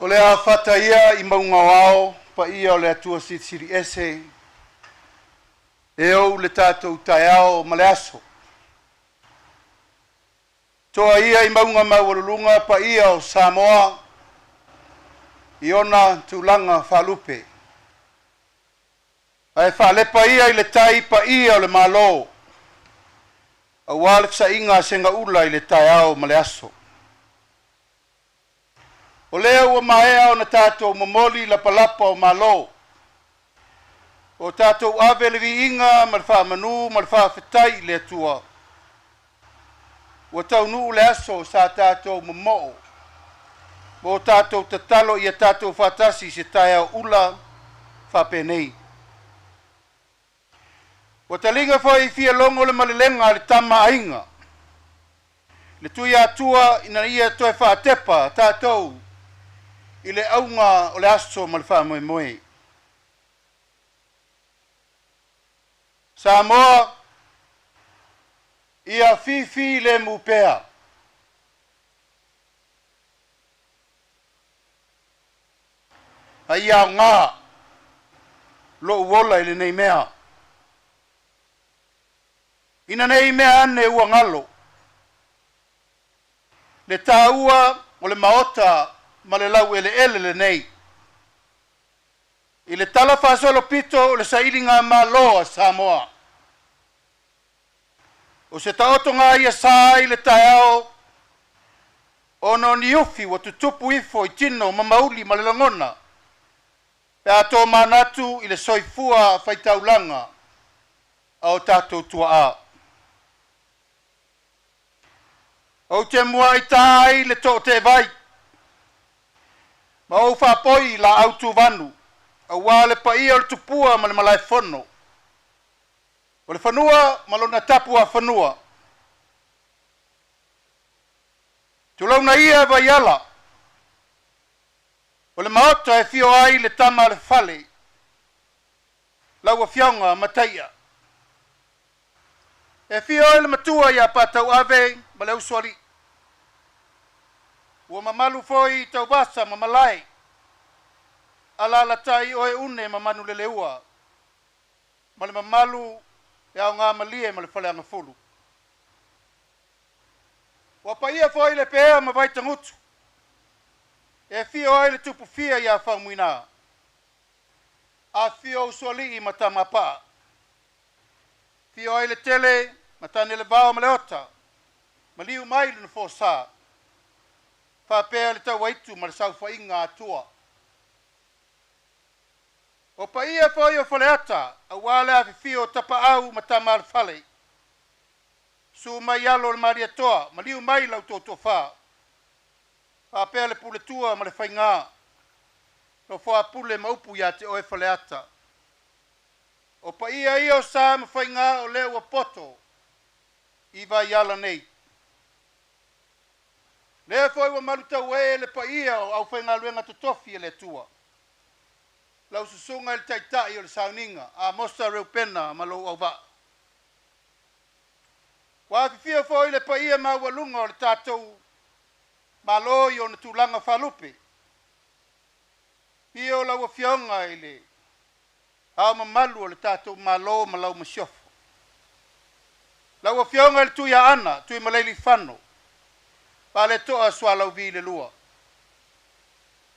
O le a fata ia i mauga o ao paia o le Atua Silisili Ese e ou le tatou taeao ma le aso. Toa ia i mauga maualuluga paia o Samoa i ona tulaga faalupe. Ae faalepa ia i le tai paia o le Malo, aua le fesa'iga a segaula i le taeao ma le aso. O lea ua maea ona tatou momoli lapalapa o malo, o tatou ave le viiga ma le faamanu ma le faafetai i le Atua. Ua taunuu le aso sa tatou momoo, mo tatou tatalo ia tatou faatasi i se taeao ula faapenei. Ua taliga foi i fialogo le malelega a le Tama a Aiga, le Tuiatua ina ia toe faatepa tatou i le auga o le aso ma le faamoemoe. Samoa, ia fifi lemu pea. A ia aoga lou ola i lenei mea. Ina nei mea ane ua galo, le taua o le maota ma le laueleele lenei. I le tala faasolopito o le sailiga malo a Samoa. O se taotoga ia sa ai le taeao, ona o ni ufi ua tutupu ifo i tino ma mauli ma le lagona, pe a tō manatu i le soifua faitaulaga a o tatou tuaa. Ou te muai tā ai le tootevai, ma ou faapoi la au tuvanu, aua le paia o le tupua ma le malaefono, o le fanua ma lona tapu a fanua. Tulauna ia vaiala, o le maota e fio ai le tama a le fale, lau afioga Mataia. E fio ai le matua ia Patauave ma le usoalii. Ua mamalu foi i tauvasa ma malae, alalatai oe une ma manuleleua, ma le mamalu e aoga malie ma le faleagafulu. Ua paia foi le pea ma Vaitagutu, e fio ai le tupufia ia Faumuina, afifio usoalii ma Tamapaa. Fio ai le tele Matane le vao ma le ota, maliu mai le nofosa, faapea le tauaitu ma le saofaiga a Atua. O paia foi o Faleata, auā le afifio o Tapaau ma Tama a le Fale, susu mai alo o le Malietoa, maliu mai la outou toafa, faapea le Puletua ma le Faigā, nofo a pule ma upu ia te oe Faleata. O paia ia o sa ma faigā o lea ua poto i Vaiala nei. Lea foi ua malutauee le paia o aufaigaluega totofi a le Atua. Lau susuga i le Taitai o le Sauniga, Amosa Reupena ma lou auvaa. Ua afifio foi le paia maualuga o le tatou Malo i ona tulaga faalupe. Afio lau Afioga i le Ao Mamalu o le tatou Malo ma lau Masiofo. Lau Afioga i le Tuiaana Tuimalealiifano Vaaletoa Sualauvi II.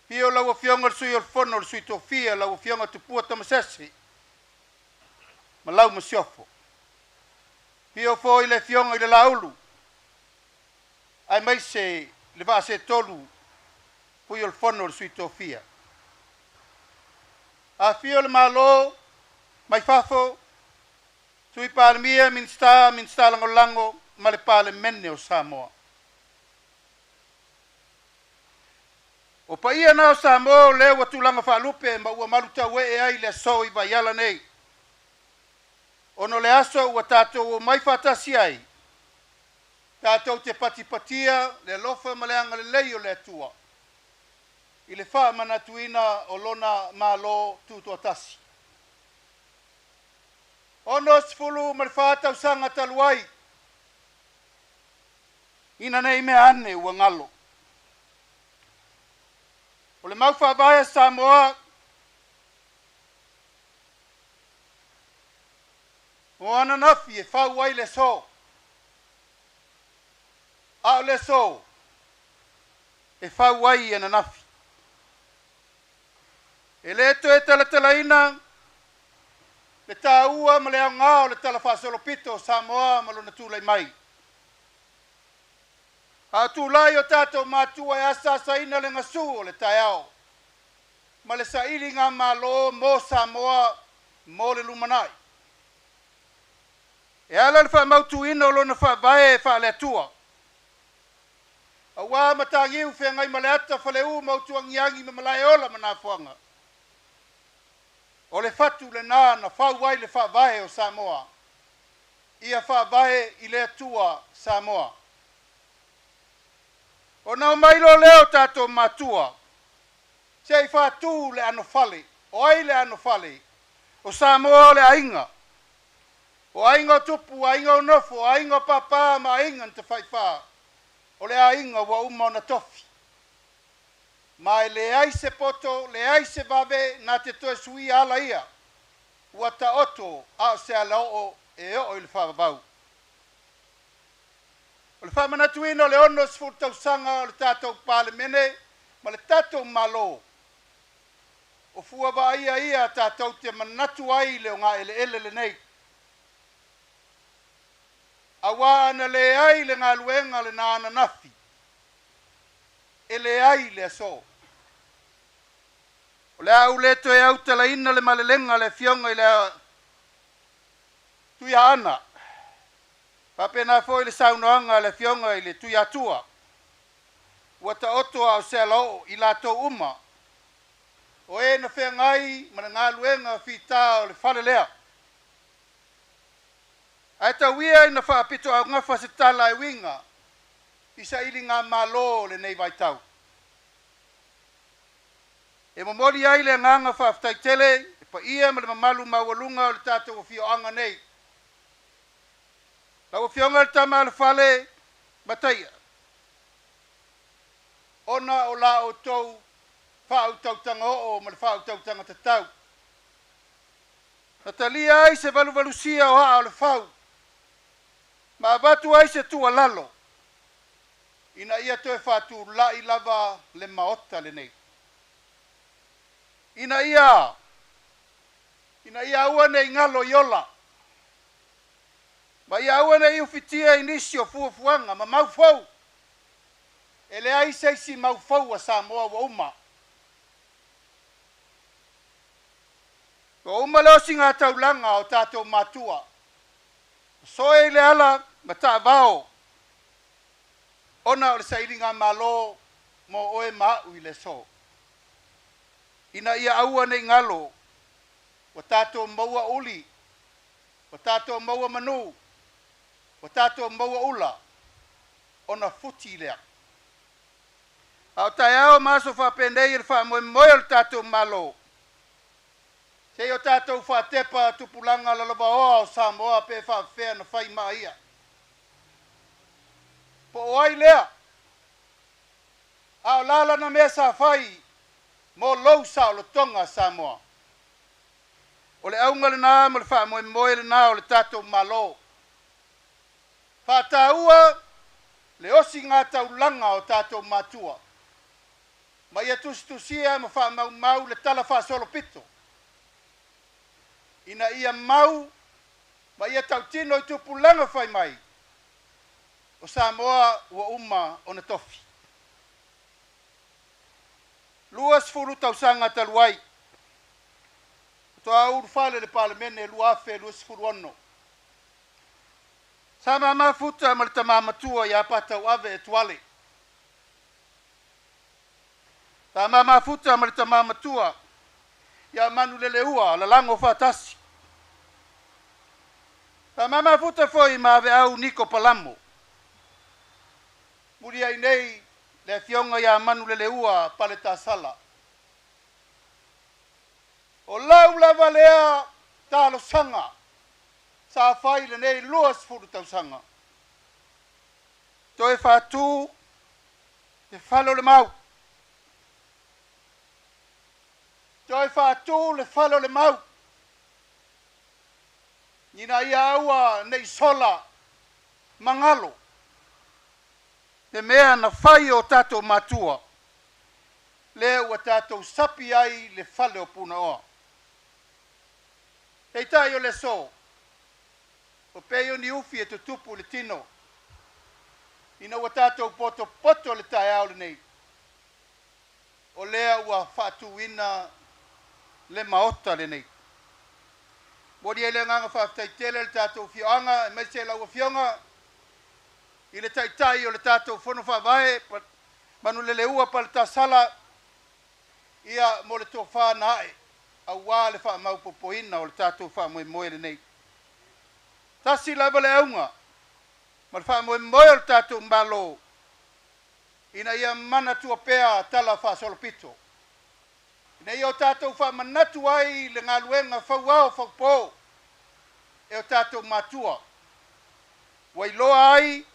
Afio lau Afioga i le Sui o le Fono o Sui Tofia, lau Afioga Tupua Tamasese ma lau Masiofo. Afio foi le Afioga i le Laulu aemaise le Vaasetolu Fui o le Fono o le Sui Tofia. Afio le Malo mai fafo, Sui Palemia, Minisita, Minisita Lagolago ma le Palemene o Samoa. O paia na o Samoa o lea ua tulaga faalupe ma ua malutauee ai le aso i Vaiala nei. Ona o le aso ua tatou omai faatasi ai, tatou te patipatia le alofa ma le agalelei o le Atua i le faamanatuina o lona Malo Tutoatasi. 64 tausaga talu ai, ina nei mea ane ua galo. O le mau faavae a Samoa o ananafi e fau ai le aso, a o le aso e fau ai ananafi. E le toe talatalaina le taua ma le aoga o le Tala Faasolopito o Samoa ma lona tulai mai. A o tulai o tatou matua e asaasaina le gasu o le taeao ma le sailigamalo mo Samoa mo le lumanai. E ala le faamautuina o lona faavae faale-Atua. Auā Mataniu Feagaimaleata Faleu ma Utuagiagi ma Malaeola ma Nafoaga. O le fatu lena na fau ai le faavae o Samoa, ia faavae i le Atua Samoa. Ona omai loa lea o tatou matua, se i faatu le anofale. O ai le anofale? O Samoa o le aiga. O aiga o tupu, aiga o nofo, aiga o papa ma aiga na tafaifa. O le aiga ua uma ona tofi. Ma e leai se poto, leai se vave na te toe suia ala ia. Ua taoto a o se alaoo e oo i le faavavau. O le faamanatuina o le 60 tausaga o le tatou Palemene ma le tatou Malo, o fua vaaia ia tatou te manatu ai le ogaeleele lenei. Auā ana leai le galuega lena ananafi, e leai le aso. O le a ou le toe autalaina le malelega a le Afioga i le Tuiaana, faapena foi le saunoaga a le Afioga i le Tuiatua, ua taoto a o se alaoo i latou uma, o e na feagai ma le galuega fita o le fale lea. Ae tau ia ina faapitoaugafa se tala e uiga i sailigamalo o lenei vaitau. E momoli ai le agaga faafetai tele e paia ma le mamalu maualuga o le tatou afioaga nei. Lau Afioga i le Tama a le Fale Mataia, ona o la outou faautautaga oo ma le faautautaga tatau, na talia ai se valuvalusia o aa o le fau, ma avatu ai se tuualalo ina ia toe faatulai lava le Maota lenei, ina ia aua ne i galo i ola. Ma ia aua nei ufitia i nisi o fuafuaga ma maufou. E leai se isi maufou a Samoa ua uma. Ua uma le osiga taulaga o tatou matua. Soe i le ala ma taavao ona o le sailiga malo mo oe ma a'u i le aso. Ina ia aua nei galo ua tatou maua uli, ua tatou maua manu, ua tatou maua ula, ona futi lea. A o taeao ma aso faapenei i le faamoemoe o le tatou Malo, se i o tatou faatepa tupulaga lalovaoa o Samoa pe faafefea na fai maa ia. Po o ai lea? A o la lana mea sa fai mo lou saolotoga Samoa. O le auga lena ma le faamoemoe lena o le tatou Malo. Faataua le osiga taulaga o tatou matua. Ma ia tusitusia ma faamaumau le tala faasolopito. Ina ia mau ma ia tautino i tupulaga fai mai. O Samoa ua uma ona tofi. 20 tausaga talu ai. Toa ulufale le Palemene 2026. Sa mamafuta ma le tama matua ia Patauave Etuale. Sa mamafuta ma le tama matua ia Manuleleua Lalago Faatasi. Sa mamafuta foi ma Aveau Niko Palamo. Mulia ai nei le afioga ia Manuleleua Paletasala. O lau lava lea talosaga sa fai lenei 20 tausaga. Toe faatu le fale o le mau. Toe faatu le fale o le mau. Ina ia aua nei sola magalo. Le mea na fai o tatou matua. Lea ua tatou sapi ai le fale o Punaoa. Peitai o le aso, o pei o ni ufi e tutupu le tino. Ina ua tatou potopoto le taeao lenei. O lea ua faatuina le maota lenei. Momoli ai le agaga faafetai tele le tatou afioaga aemaise lau afioga i le taitai o le tatou fono faavae Manuleleua Paletasala ia mo le tofa na ae aua le faamaopoopoina o le tatou faamoemoe lenei. Tasi lava le auga ma le faamoemoe o le tatou Malo ina ia manatua pea tala faasolopito. Ina ia o tatou faamanatu ai le galuega fauao faupo e o tatou matua. Ua iloa ai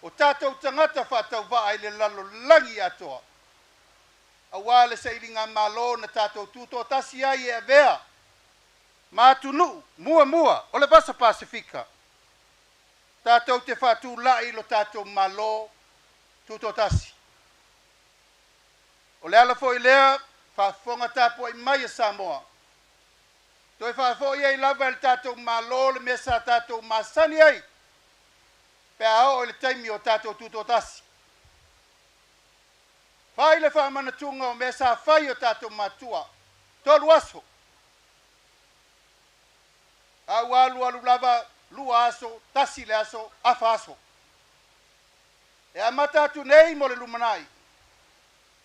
o tatou tagata faatauvaa i le lalolagi atoa. Aua le sailiga malo na tatou tutoatasi ai e avea ma atunuu muamua o le Vasa Pasefika. Tatou te faatulai lo tatou Malo tutoatasi. O le ala foi lea faafofoga tapuai mai e Samoa. Toe faafoi ai lava e le tatou Malo le mea sa tatou masani ai. Pe a oo i le taimi o tatou tutoatasi. Fai le faamanatuga o mea sa fai o tatou matua. 3 aso. A ua alu alu lava 2 aso, 1 le aso, afa aso. E amata atu nei mo le lumanai.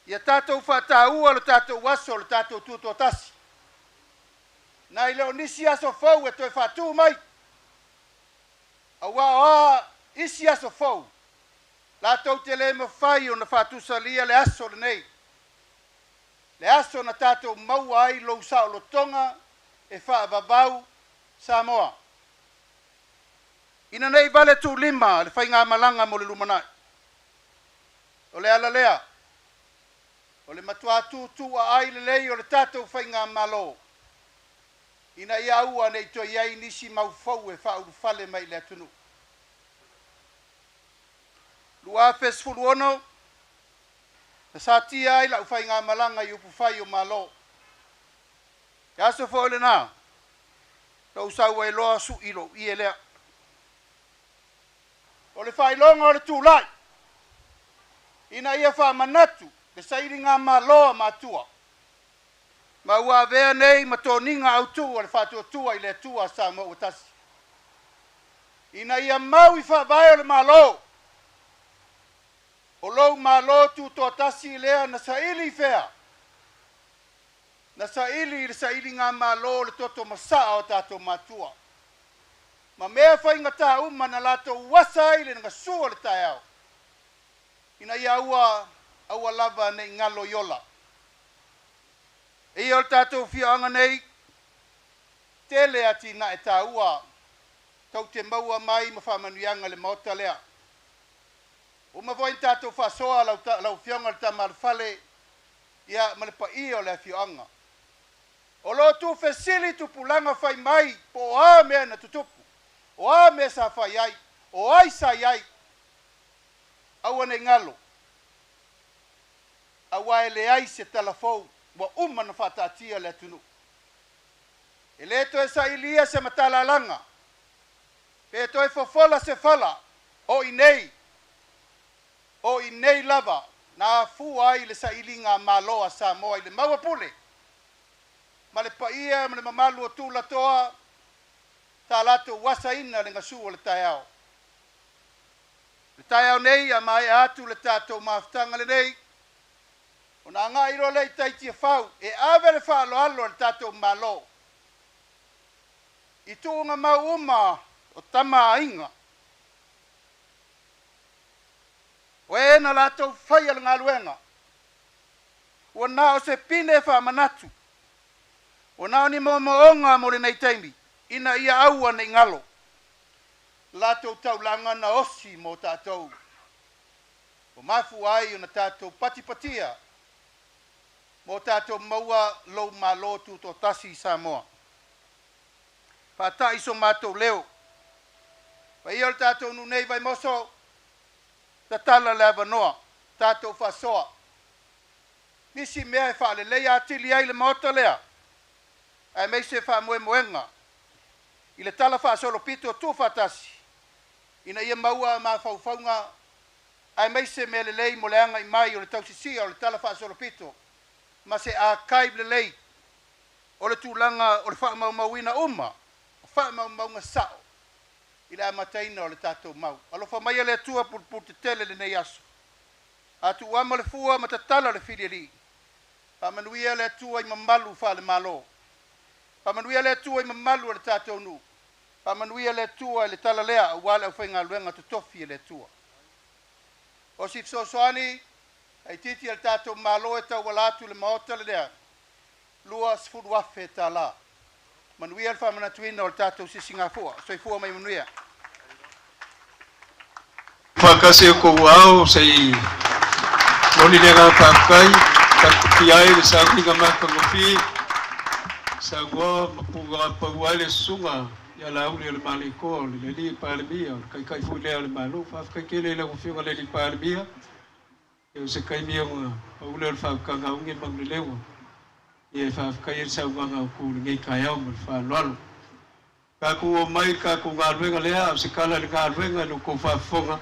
Ia tatou faataua lo tatou aso o le tatou tutoatasi. Nai le o nisi aso fou e toe faatu mai. Aua o a isi aso fou, latou te le mafai ona faatusalia le aso lenei. Le aso na tatou maua ai lou saolotoga e faavavau Samoa. Ina nei vale tuulima le faigamalaga mo le lumanai. O le ala lea, o le matua tutua ai lelei o le tatou faigamalo. Ina ia aua nei toe i ai nisi maufou e faaulufale mai le atunuu. 2016, na satia ai lau faigamalaga i upufai o Malo. E aso foi lena, lou sau ai loa sui lou ie lea. le faailoga o le tulai, ina ia faamanatu le sailigamalo a matua, ma ua avea nei ma toniga autū a le Faatuatua i le Atua a Samoa ua tasi, ina ia mau i faavae o le Malo, o lou Malo tutoatasi lea na saili i fea? Na saili i le sailigamalo o le toto masaa o tatou matua, ma mea faigata uma na latou asa ai le gasu o le taeao, ina ia aua aua lava ne i galo i ola. E ia o le tatou afioaga nei, tele atinae taua tou te maua mai ma faamanuiaga i le Maota lea. Uma foi ona tatou faasoa lau, lau Afioga i le Tama a le Fale, ia, ma le paia o le afioaga. O lo o tuufesili tupulaga fai mai po o a mea na tutupu, o a mea sa fai ai, o ai sa i ai. Aua ne i galo, aua e leai se tala fou ua uma ona faataatia le atunuu. E le toe sailia se matalalaga, pe toe fofola se fala, o i nei, o i nei lava na afua ai le sailiga malo a Samoa i le maua pule, ma le paia ma le mamalu o Tulatoa, sa latou asaina le gasu o le taeao. Le taeao nei a maea atu le tatou mafutaga lenei, ona agai loa lea i tai Tiafau e ave le faaaloalo a le tatou Malo i tuugamau uma o Tama a Aiga, o e na latou faia le galuega, ua na o se pine faamanatu, ua na o ni moomooga mo lenei taimi, ina ia aua ne i galo latou taulaga na osi mo tatou, ua mafua ai ona tatou patipatia mo tatou maua lou Malo Tutoatasi i Samoa. Faata'i so matou leo. Paia o le tatou nuu nei Vaimoso, tatala le avanoa, tatou faasoa. Nisi mea e faaleleia atili ai le Maota lea, aemaise faamoemoega i le Tala Faasolopito Tuufaatasi, ina ia maua mafaufauga aemaise mea lelei mo le agai mai o le tausisia o le Tala Faasolopito ma se archive lelei o le tulaga o le faamaumauina uma o faamaumauga sao i le amataina o le tatou mau. Alofa maia le Atua pulepuletetele i lenei aso. A tuuama le fua ma tatala le filialii, faamanuia le Atua i mamalu faale-Malo. Faamanuia le Atua i mamalu o le tatou nuu. Faamanuia le Atua i le tala lea aua le aufaigaluega totofi e le Atua. O si fesoasoani laitiiti a le tatou Malo e tauala atu i le Maota lea, $20,000. Manuia le faamanatuina o le tatou Sisigafua. Soifua ma ia manuia. Faatasi e kou ao se i moni le agaga faafetai taputia ai le sauniga matagofie saunoa ma pugapau ai le susuga ia Laauli o le Malietoa o le alii Palemia o le Taitai foi lea o le Malo. Faafetai tele i lau Afioga i le alii Palemia, o se taimi ona pau lea o le faautaga ugi manuleleua ia e faafetai ai le saunoaga o tu i lenei taeao ma le faaaloalo. Tatou o mai i le tatou galuega lea, a o se tala i le galuega i lo outou faafofoga,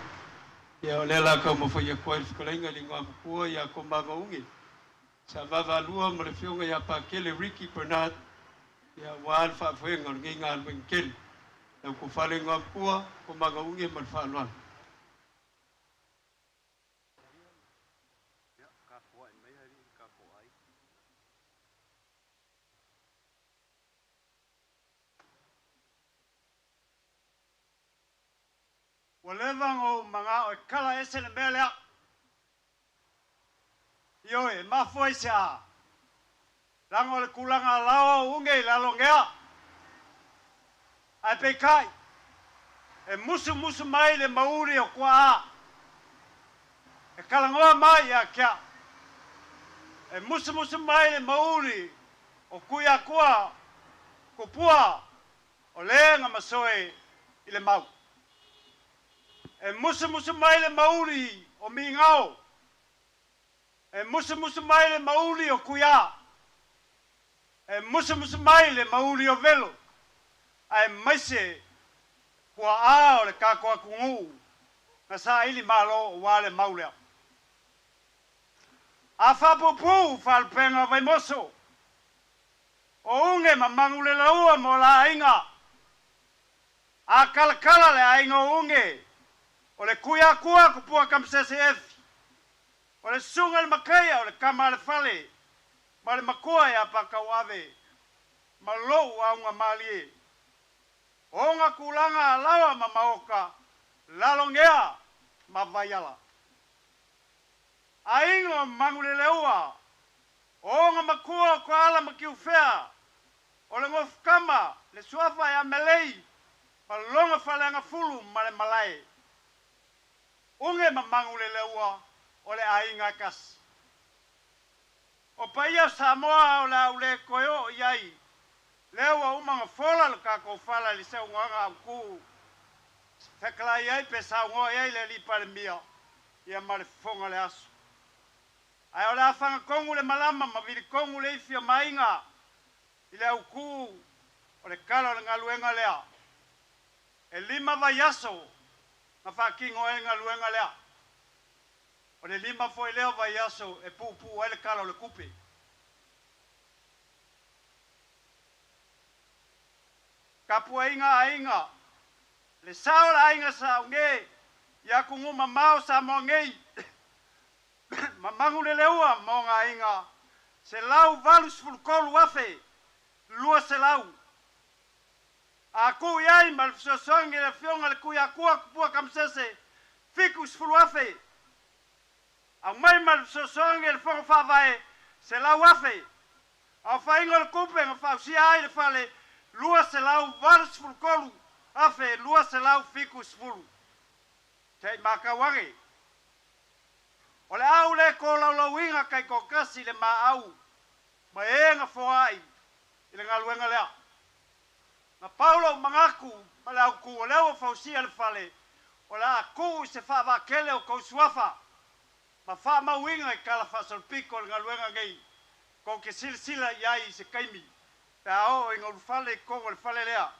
ia o lea o le a taumafai atu ai le fetalaiga i le Igoamatua ia Tomaga Uge, sa vaavaalua ma le Afioga ia Pakele Ricky Bernard, ia aua le faafoega o lenei galuega tele. Lau tofa le Igoamatua, Tomaga Uge ma le faaaloalo. Ua leva ona ou manao e kala ese le mea lea. Ioe, e mafua i se a? Leaga o le tulaga lao au uge i lalo gea. Ae peitai, e musumusu mai le mauli o tuaa, e talanoa mai ia te au. E musumusu mai le mauli o Tuiatua tupua o le na masoe i le mau. E musumusu mai le mauli o Migao. E musumusu mai le mauli o Tuia. E musumusu mai le mauli o Velo, aemaise tuaa o le tatou atunuu. Na saili malo auā le mau lea. A faapuupuu faalupega o Vaimoso, o Uge ma Manuleleua ma o la aiga. A kalakala le aiga o Uge, o le Tuiatua Tupua Tamasese Efi, o le susuga i le Makaia o le tama a le fale ma le matua ia Patauave ma lou auga malie. O ona tulaga alaoa ma maota, Lalogea ma Vaiala. Aiga o Manuleleua, o ona matua o Toala ma Tiufea, o le Nofutama, le suafa ia Melei, ma lona faleagafulu ma le malae. Uge ma Manuleleua o le aiga e tasi. O paia o Samoa o le a ou le toe oo i ai, lea ua uma ona fola le tatou fala i le saunoaga autu fetalai ai pe saunoa i ai le Alii Palemia ia ma le fofoga o le aso. Ae o le a fagatonu le malama ma vilitonu le ifi o Maina i le autu o le tala o le galuega lea. E 5 vaiaso na faatino ai le galuega lea. O le 5 foi lea o vaiaso e puupuu ai le tala o le tupe. Tapuaiga aiga, le sao o le aiga Saauge i atunuu mamao Samoa nei, ma Manuleleua ma ona aiga, 183,200. A tuu i ai ma le fesoasoani a le Afioga i le Tuiatua Tupua Tamasese, 70,000. Aumai ma le fesoasoani a le Fono Faavae, 100,000. Aofaiga o le tupe na fausia ai le fale, 283,270. Se i matau ane. O le a ou le tolaulauina taitoatasi le maau ma e na foai i le galuega lea. Na pau lou manatu ma le autu o lea ua fausia le fale, o le a tuu i se faavaatele o tou suafa ma faamauina i tala faasolopito o le galuega nei, tou te silasila i ai i se taimi pe a oo ina ulufale i totonu o le fale lea.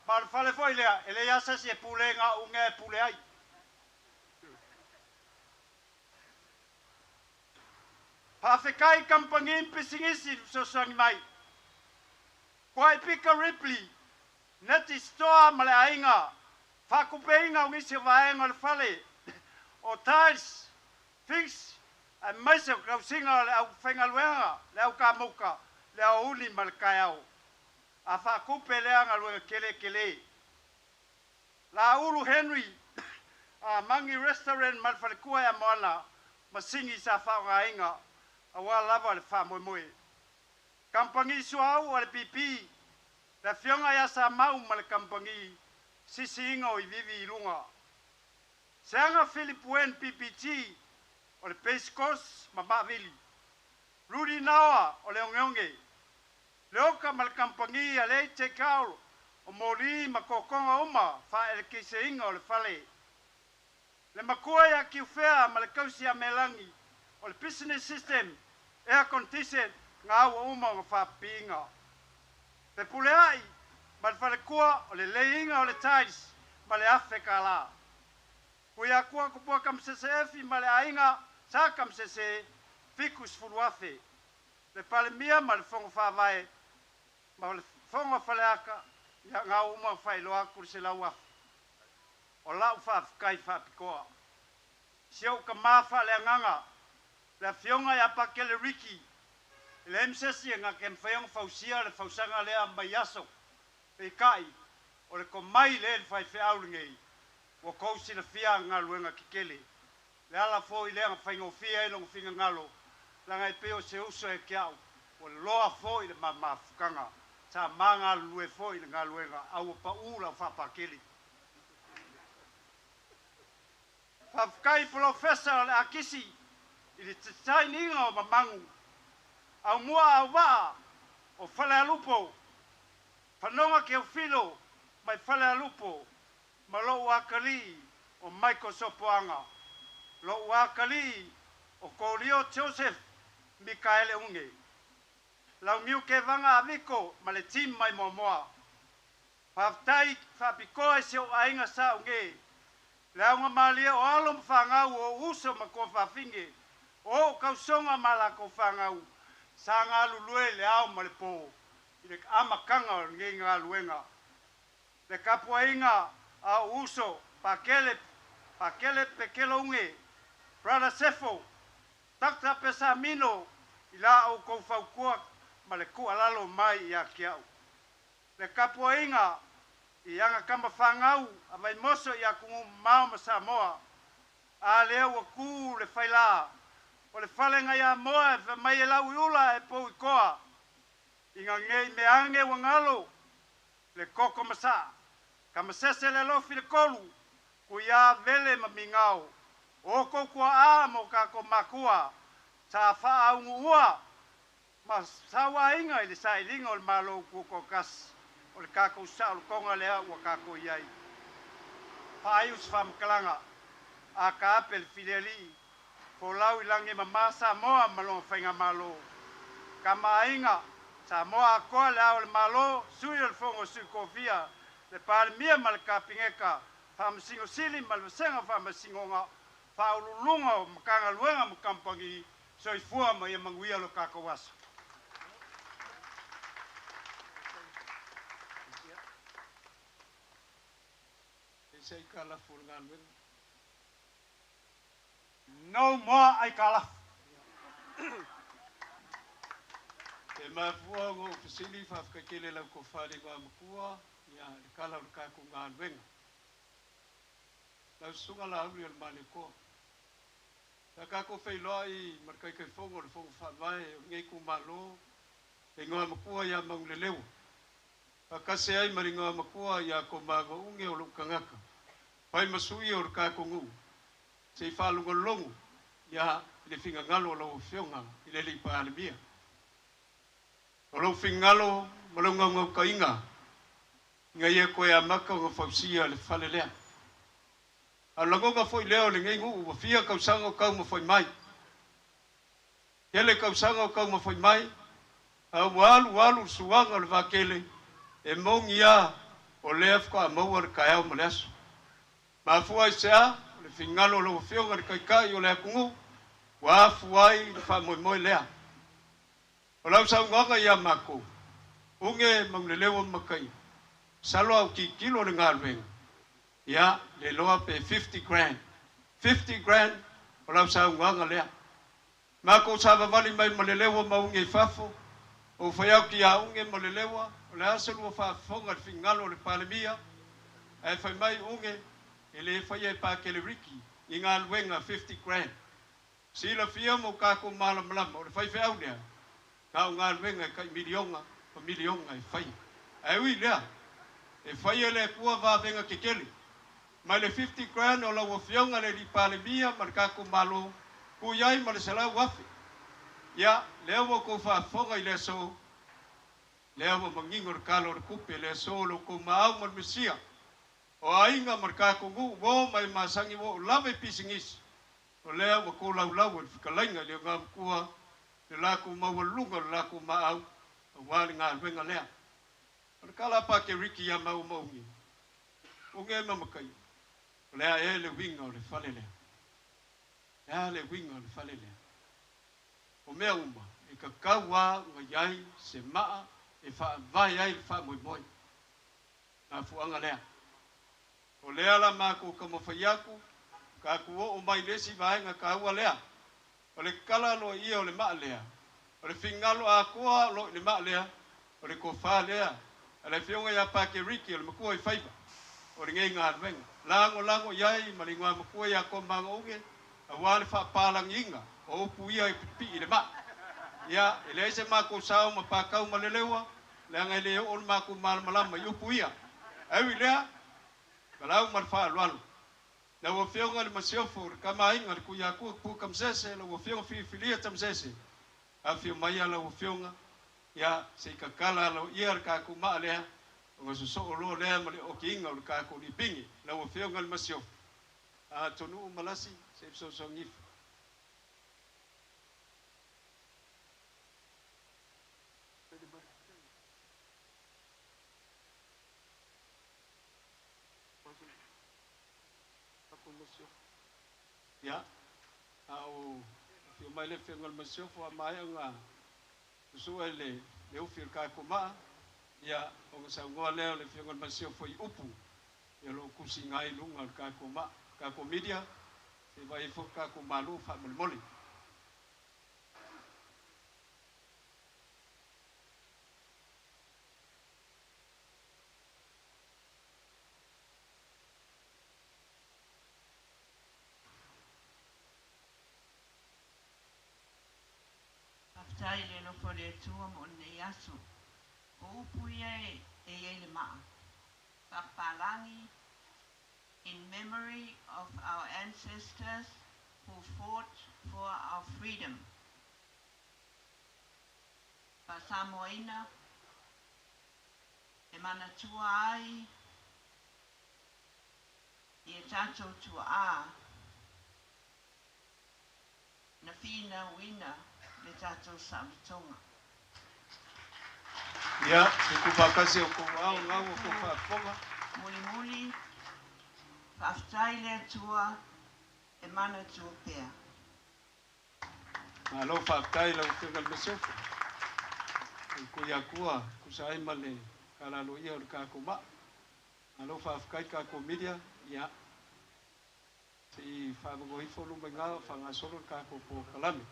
Ma o le fale foi lea, e leai lava se isi e pule na o Ugea e pule ai. Faafetai i kamupani ma pisinisi i le fesoasoani mai. Kuai Pika Ripley, Neti Stoa ma le aiga, faatupeina o nisi o vaega o le fale, o tiles, fix, aemaise o tausiga o le aufaigaluega, le aukamuta, le aoauli ma le taeao. A faatupe lea galuega tele tele. Laulu Henry, a Mangi Restaurant ma le faletua ia Moana, masini sa faaaogaina auā lava le faamoemoe. Kamupani suauu a le PP, le Afioga ia Samau ma le kamupani sisiina o ivivi i luga. Seaga Philip Wen PPG o le Base Course ma Maavili. Rudy Naoa o le Ogeoge. Leoka ma le kamupani a le AJ Kaul o moli ma totoga uma faaelekeseina o le fale. Le matua ia Kiufea ma le tausi a Melani o le business system air condition ngā ua uma ona faapipiina. Fepuleai ma le faletua o le leiina o le tiles ma le $1,000. Tuiatua Tupua Tamasese Efi ma le aiga Sa Tamasese, 70,000. Le Palemia ma le Fono Faavae ma le Fono a Faleata ia ngā ua uma ona faailoa atu le 100,000. O lau faafetai faapitoa. Si ou tamā faaleagaga, le Afioga ia Pakele Riki, e leai ma se isi e na te mafai ona fausia le fausaga lea mai aso. Peitai, o le tomai lea i le faifeau lenei, ua tou silafia ana galuega tetele. Le ala foi lea na faigofie ai lona finagalo, leaga e pei o se uso ia te au, ua loa foi le ma mafutaga, sa ma galulue foi i le galuega, a ua paū lau faapakele. Faafetai i polofesa o le akisi i le design-ina o mamagu, aumua auvaa o Falealupo, Fanoga Teofilo mai Falealupo ma lou atalii o Michael Sopoaga, lou atalii o Kolio Joseph Mikaele Uge, Launiu Kevaga Aviko ma le team mai Moamoa. Faafetai faapitoa i si ou aiga Sa Uge. Le aogamalie o alo ma fagau o uso ma tuafafine, o o'u tausoga ma latou fagau sa galulue i le ao ma le pō i le amataga o lenei galuega. Le tapuaiga a o'u uso Pakele Pakele Pekelouge, Brother Sefo, Dr. Pesamino i la outou fautua ma le tuualalo mai ia te a'u. Le tapuaiga i aga tama fagau a Vaimoso i atunuu mamao ma Samoa, a lea ua tū le failā o le fale nai Amoa e fai mai e lau i ula e pou i toa ina nei mea age ua galo le koko masa'a tamasese le alofi le tolu kuiā vele ma migao o kou tua'a ma o tatou makua sa faauguua ma sauaina i le sailiga o le Malo Tutoatasi o le tatou saolotoga lea ua tatou i ai. Faaiu se faamatalaga a taape le filialii folau i lagi e mamā Samoa ma lona faigamalo. Tamaaiga Samoa atoa le Ao o le Malo, Sui o le Fono a Sui Tofia, le Palemia ma le Kapeneta, Faamasino Sili ma le Vasega Faamasinoga, Faauluuluga o Matagaluega ma Kamupani, soifua ma ia manuia lo tatou aso. E se aikalafu o le galuega. No more aikalafu. E mafua ona ou fesili faafetai tele i lau tofa i le Igoamatua ia le kala o le tatou galuega. Lau Susuga Laauli o le Malietoa. Sa tatou feiloai ma le Taitaifono o le Fono Faavae o lenei itumalo, le Igoamatua ia Manuleleua, faatasi ai ma le Igoamatua ia Komagauge o lou tagata, fai ma sui o le tatou nuu, se i faalogologo ia i le finagalo o lau Afioga i le alii Palemia. O lou finagalo ma lou naunautaiga ina ia toe amata ona fausia le fale lea. A o le lagona foi lea o lenei nuu ua fia tausaga o taumafai mai. Tele tausaga o taumafai mai, a ua alu alu le suaga o le vaatele, e moni lava o lea faatoa maua le taeao ma le aso. Mafua i se a? O le finagalo o lau Afioga i le Taitai o le atunuu ua afu ai le faamoemoe lea. O lau saunoaga ia makou, Uge Manuleleua ma Makaia, masalo a ou tilotilo i le galuega, ia, le iloa pe 50 grand. 50 grand o lau saunoaga lea. Makou savavali mai ma Leleua ma Uge i fafo, ou fai atu ia Uge ma Leleua, o le a se lua faafofoga i le finagalo o le Palemia, ae fai mai Uge, e le faia e Pakele Riki ni galuega 50 grand. Silafia ma o tatou malamalama, o le faifeau lea, na o galuega e tai miliona ma miliona e faia. Ae ui i lea, e fai e le Atua vavega tetele. Mai le 50 grand o lau Afioga i le alii Palemia ma le tatou Malo, tuu i ai ma le 100,000. Ia, lea ua outou faafofoga i le aso, lea ua manino le tala o le tupe, le aso o lo outou maau ma le Mesia. O aiga ma le tatou nuu ua o mai masani ua oo lava i pisinisi, o lea ua tolaulau e le fetalaiga i le Igoamatua le latou maualuluga o le latou maau aua le galuega lea. O le tala a Pakeriki ia maua ma Uge, Uge ma Makaia, o le a ea le uiga o le fale lea? O le a le uiga o le fale lea? O mea uma, e tatau lava ona i ai se maa e faavae ai le faamoemoe. Mafuaaga lea. O lea la matou taumafai atu, tatou oo mai i le isi vaega taua lea. O le kala loa ia o le maa lea, o le finagalo atoa o lo o i le maa lea, o le tofa lea a le Afioga ia Pakeriki o le Matua i Faiva o lenei galuega. Lagolago i ai ma le Igoamatua ia Komagauge aua le faapalagiina o upu ia e pipii i le maa. Ia, e leai se matou sao ma Pakau ma Leleua, leaga e le oo le matou malamalama i upu ia. Ae ui i lea, valaau ma le faaaloalo. Lau Afioga i le Masiofo, le Tamaaiga, le Tuiatua Tupukamasese, lau Afioga Filifilia Tamasese, afio mai lau Afioga, ia se i tatala aloaia le tatou maa lea, ona sosoo loa lea ma le okiina o le tatou lipigi. Lau Afioga i le Masiofo, Tonu'u Malasi, se i fesoasoani ifo. Masiofo. Ia, a o afio mai le Afioga i le Masiofo a maea ona susue le ufi o le tatou maa, ia, ona saunoa lea o le Afioga i le Masiofo i upu ia o lo o tusiga ai i luga o le tatou maa. Tatou media, se i vaai ifo le tatou Malo faamolemole. Faafetai i le alofa o le Atua mo lenei aso. O upu ia e i ai le maa, faapapalagi, in memory of our ancestors who fought for our freedom. Faa-Samoaina, e manatua ai i e tatou tuaa na finauina le tatou saolotoga. Ia, tuutuu faatasi o tou ao gau o tou faafofoga. Mulimuli, faafetai i le Atua e manatua pea. Malo faafetai i lau Afioga i le Masiofo. E kui Atua tusa ai ma le tala aloaia o le tatou maa. Malo faafetai tatou media, ia se i faavanoa ifo luma i ina o faagasolo le tatou polokalame.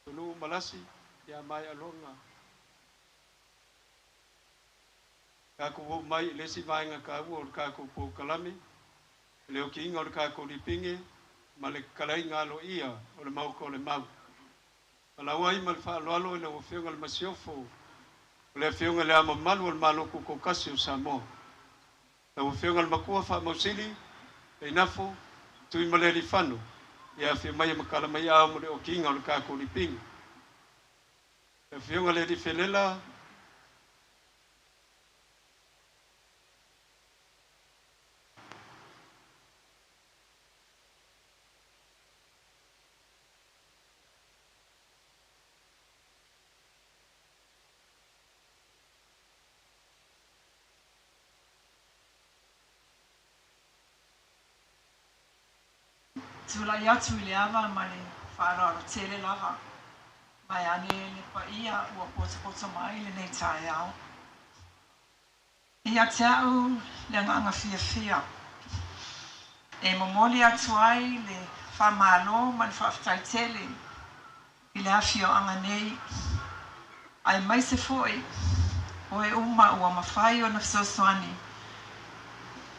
Taunuu ma lasi, ia maea loa ona tatou oo mai i le isi vaega taua o le tatou polokalame, le okiina o le tatou lipine ma le tatalaina aloaia o le Maota o le Mau. Valaau ai ma le faaaloalo i lau Afioga i le Masiofo, o le Afioga i Le Ao Mamalu o le Malo Tutoatasi o Samoa. Lau Afioga i le Matua Faamausili, Leinafo, Tuimalealiifano, ia afio mai e matala mai ao mo le okiina o le tatou lipine. Le Afioga i le Alii Felela, Tulai atu i le ava ma le faaaloalo tele lava, vaeane le paia ua potopoto mai lenei taeao. E ia te au le agaga fiafia e momoli atu ai le faamalo ma le faafetai tele i le afioaga nei, aemaise foi o e uma ua mafai ona fesoasoani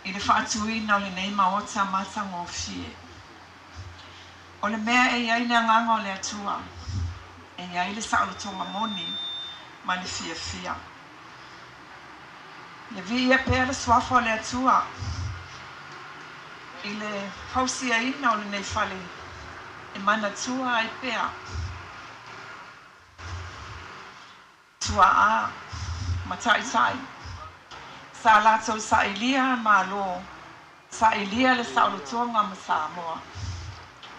i le faatuina o lenei Maota matagofie. O le mea e i ai le agaga o le Atua, e i ai le saolotoga moni ma le fiafia. Ia viia pea le suafa o le Atua i le fausiaina o lenei fale e manatua ai pea tuaa ma taitai sa latou sailia Malo, sailia le saolotoga ma Samoa.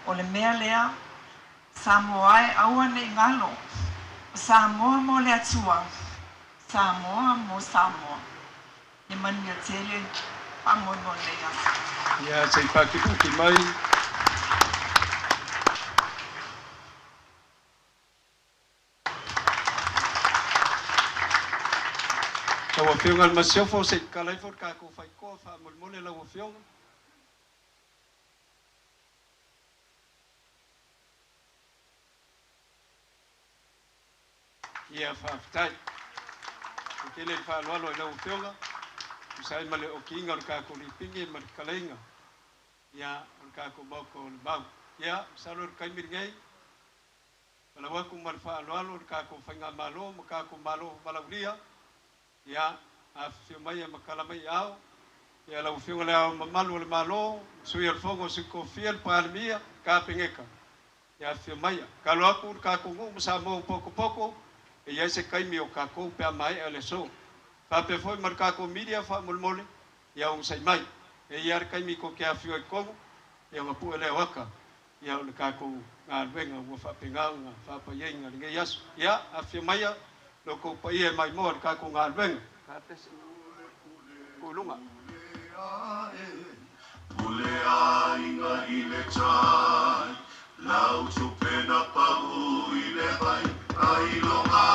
O le mea lea, Samoa e aua ne i galo, o Samoa mo le Atua, Samoa mo Samoa. Ia manuia tele faamoemoe lenei aso. Ia se i faatipati mai. Lau Afioga i le Masiofo, se i tatala ifo le tatou faitoa faamolemole lau Afioga. Ia faafetai. E tele le faaaloalo i lau Afioga, tusa ai ma le okiina o le tatou lipine ma le tatalaina ia o le tatou Maota o le Mau. Ia, masalo i le taimi lenei, valaau atu ma le faaaloalo i le tatou Faigamalo ma tatou Malo valaaulia, ia, afifio mai e matala mai ao, ia lau Afioga i Le Ao Mamalu o le Malo, Sui o le Fono a Sui Tofia, le Palemia, Kapeneta, ia afifio maia. Tatalo atu le tatou nuu ma Samoa ua potopoto, e i ai se taimi o tatou pe a maea le aso. Faapea foi ma le tatou media faamolemole, ia onosai mai. E i ai lava le taimi tou te afifio ai i totonu, ia ona pue lea o ata, ia o le tatou galuega ua faapena ona faapaiaina i lenei aso. Ia, afifio maia lo outou paia e maimoa i le tatou galuega. Kuuluga. tai Lau tupe na pau i le vai Ai longa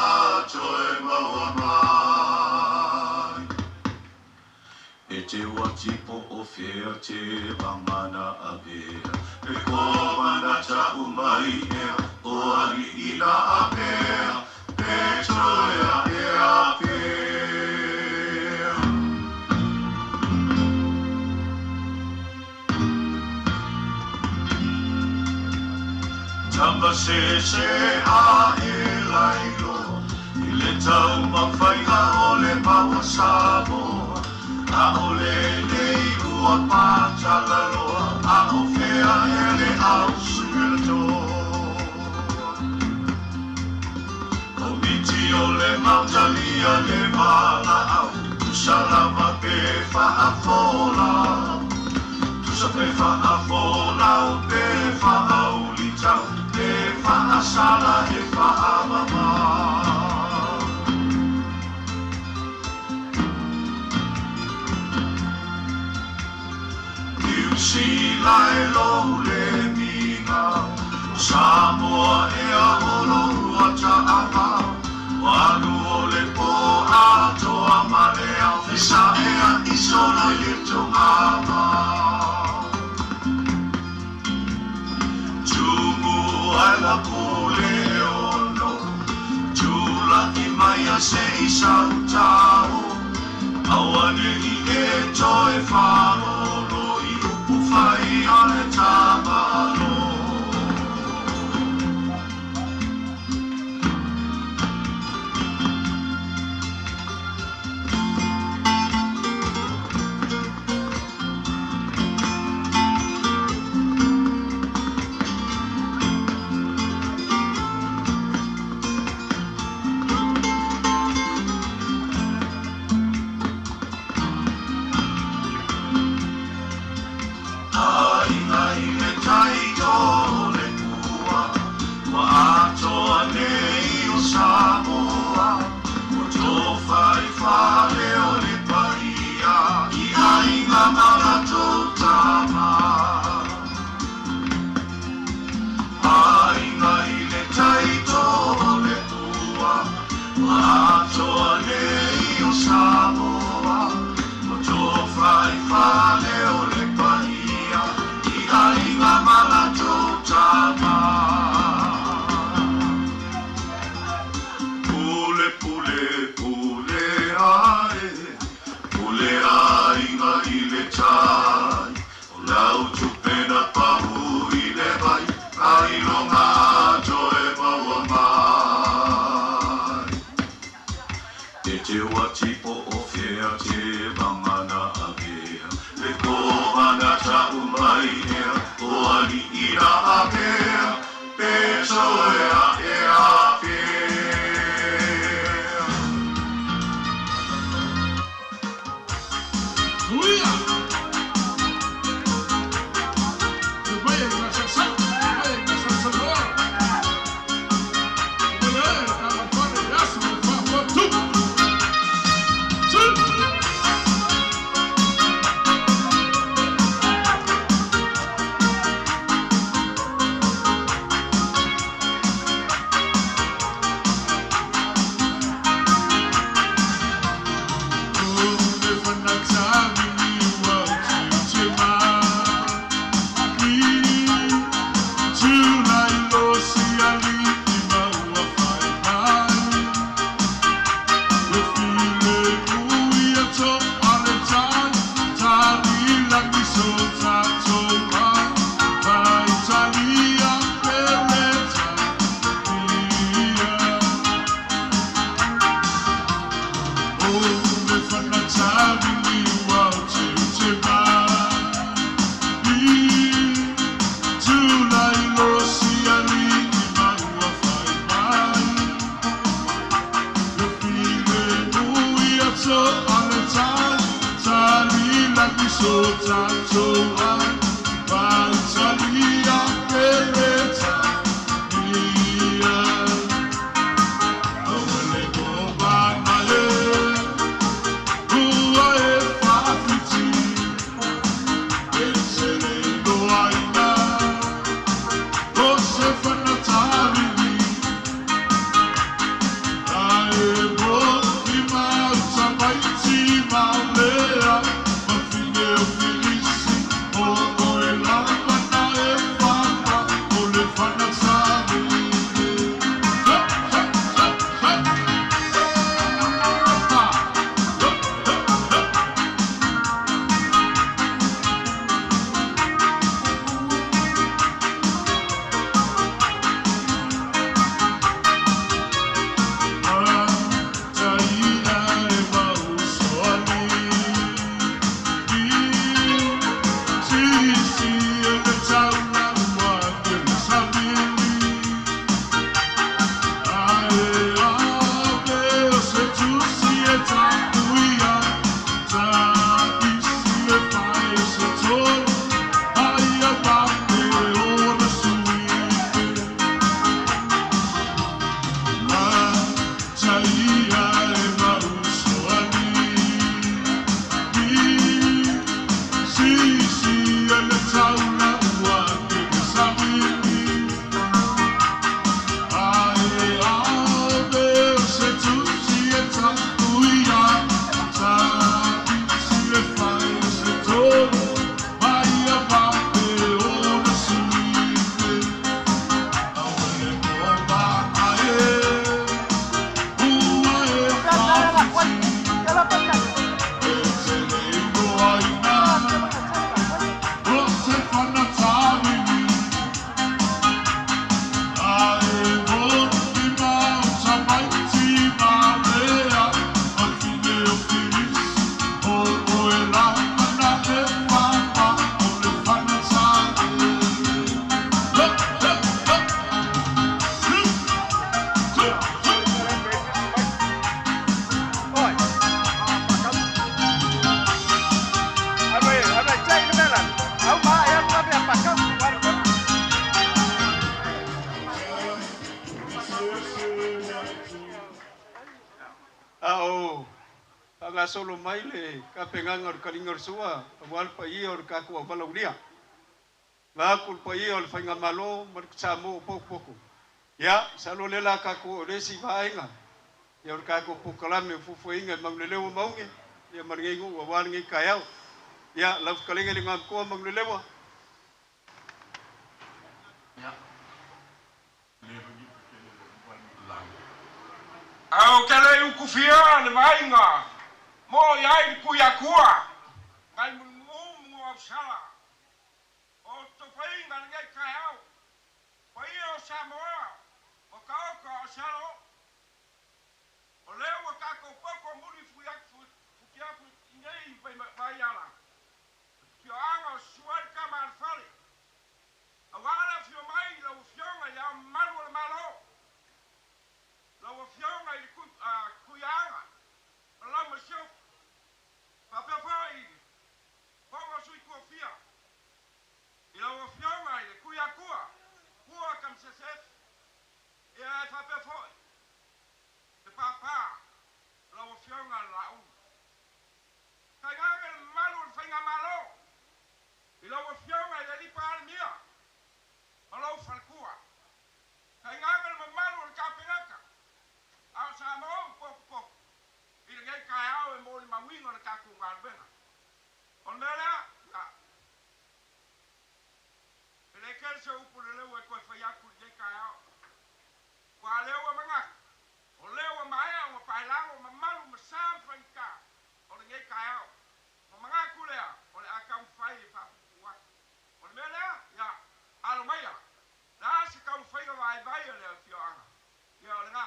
toe maua mai E te wati po o fea te vangana avea E ko mana ta umai ea O ali ila avea Pe toea ea pea Tama se se a e lailo I le tau mawhaiga o le maua Samoa A o le nei ua pātalaloa A o fea e le au sumelatoa Komiti o le mautalia le vala au Tusa lava pe whaafola Tusa pe whaafola o pe whaaulitau Pe whaasala e whaamama Niu Sila e lou le minga Samoa e a olo ua ta'ava Walu o le po atoa ma le au Fesa ea i solo i le tongama Tumu ai la pule ono Tula i mai a se i sautao Awane i e toe whalolo I upu whai a le tamalo faagasolo mai le tapenaga o le taliga o le sua auā le paia o le tatou auvalaulia vaeatu le paia o le faigamālō ma le Samoa ua potopoto. Ia, masalo o lea o le a tatou oo i le isi vaega o le tatou polokalame o fuafuaina e Manuleleua Mauge ma lenei nuu aua lenei taeao. Ia, lau fetalaiga i le Igoamatua Manuleleua. Ae ou te le i utufia le vaaiga mo i ai le Tuiatua nai Mulinuu ma Nuuausala o tofaina lenei taeao paia o Samoa ua taoto a o se alo o lea ua tatou poto muli futiafu i nei vaiala afioaga o Susu ai le Tama a le Fale aua le afio mai lau Afioga i Le Ao Mamalu o le Malo, lau Afioga i le Tuiaana ma lau Masiofo, faapea foi le Fono a Sui Tofia i lau Afioga i le Tuiatua Pua Kamisese ia e faapea foi le Papa lau Afioga le Laauli. Tainane le mamalu o le Faigamalo i lau Afioga i le Alii Palemia ma lou faletua. Tainane le mamalu o le Kapeneta a o Samoa ua potopoto i lenei taeao e molimauina le tatou galuega. O le mea lea, ia, e le tele se upu leleua e toe fai atu i lenei taeao, aua o lea ua manatu, o lea ua maea ona paelago mamalu ma sa ma faigata o lenei taeao. Ona manatu lea, o le a taumafai e faapuupuu atu. O le mea lea, ia, alo maia, le a se taumafaiga vaivai a le afioaga, ia o lena.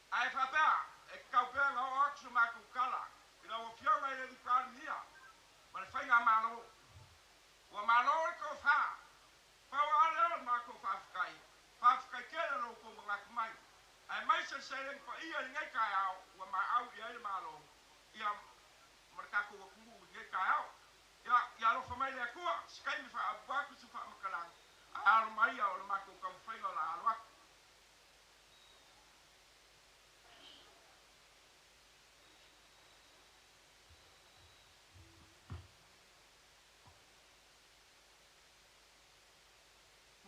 Ae faapea, e tatau pea ona oo atu se matou tala i lau Afioga i le Alii Palemia ma le Faigamalo. Ua malo le tofa, pau lava lea o le matou faafetai, faafetai tele lo outou manatu mai, aemaise le seleni paia i lenei taeao ua maau i ai le Malo ia ma le tatou atunuu i lenei taeao. Ia, ia alofa mai le Atua, se taimi faaapupu atu se faamatalaga, ae alo mai ia o le matou taumafaiga o le a alo atu.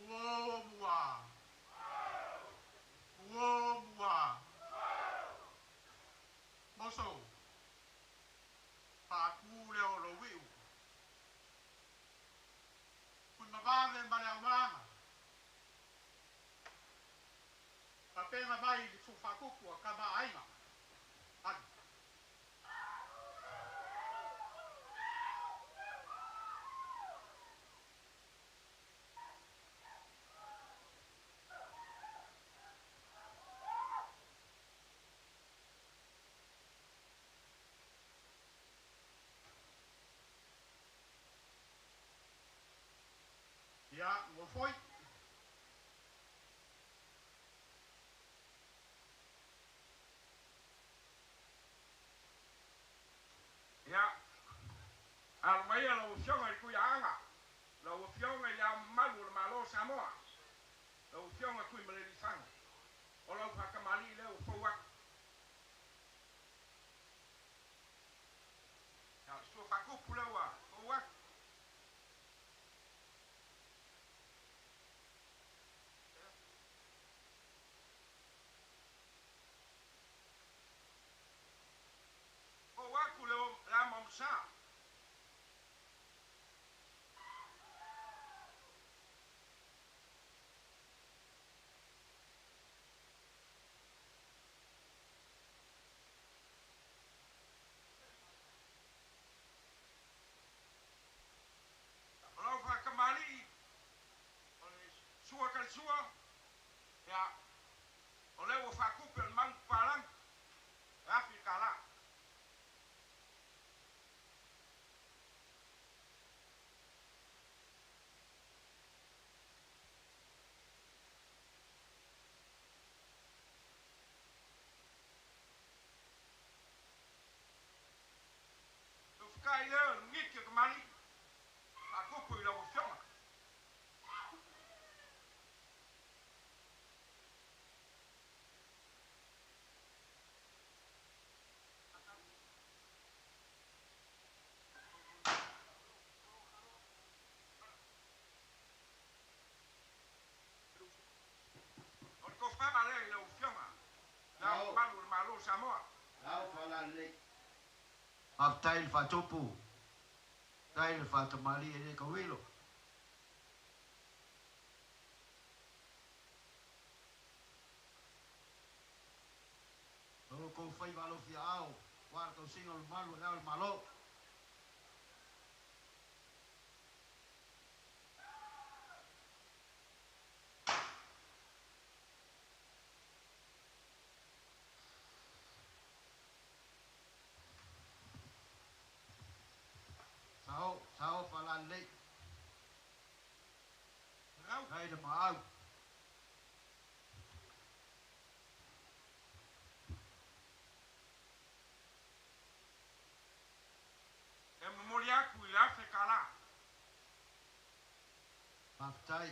Muamua. Muamua. Moso. Faatu lea o lou iu. Tuimavave ma le aumaga. Tapena mai le Suafaatupu a Tama a Aiga. Alu. Ia, ua foi. Ia, alo maia lau Afioga i le Tuiaaga, lau Afioga i Le Ao Mamalu o le Malo o Samoa, lau Afioga Tuimalealiifano, o lau faatamalii lea ua fou atu. Ia, o le sua faatupu lea ua fou atu. Fou atu le ama o Masa. O lau faatamalii o le sua talisua, ia, o lea ua faatupe o le manupapalangi e afi le tala. Taufakai lea o le migiti o tamalii faatupu i lau Afioga. o Samoa. Sao Falalelei. Faafetai i le faatupu, faafetai i le faatamalii e le tauilo. O lo outou faiva alofiaao aua le tausiga o le mamalu o Le Ao o le Malo. Sao, sao Falalelei. Faafetai le maau. E momoli atu i le $1,000. Faafetai.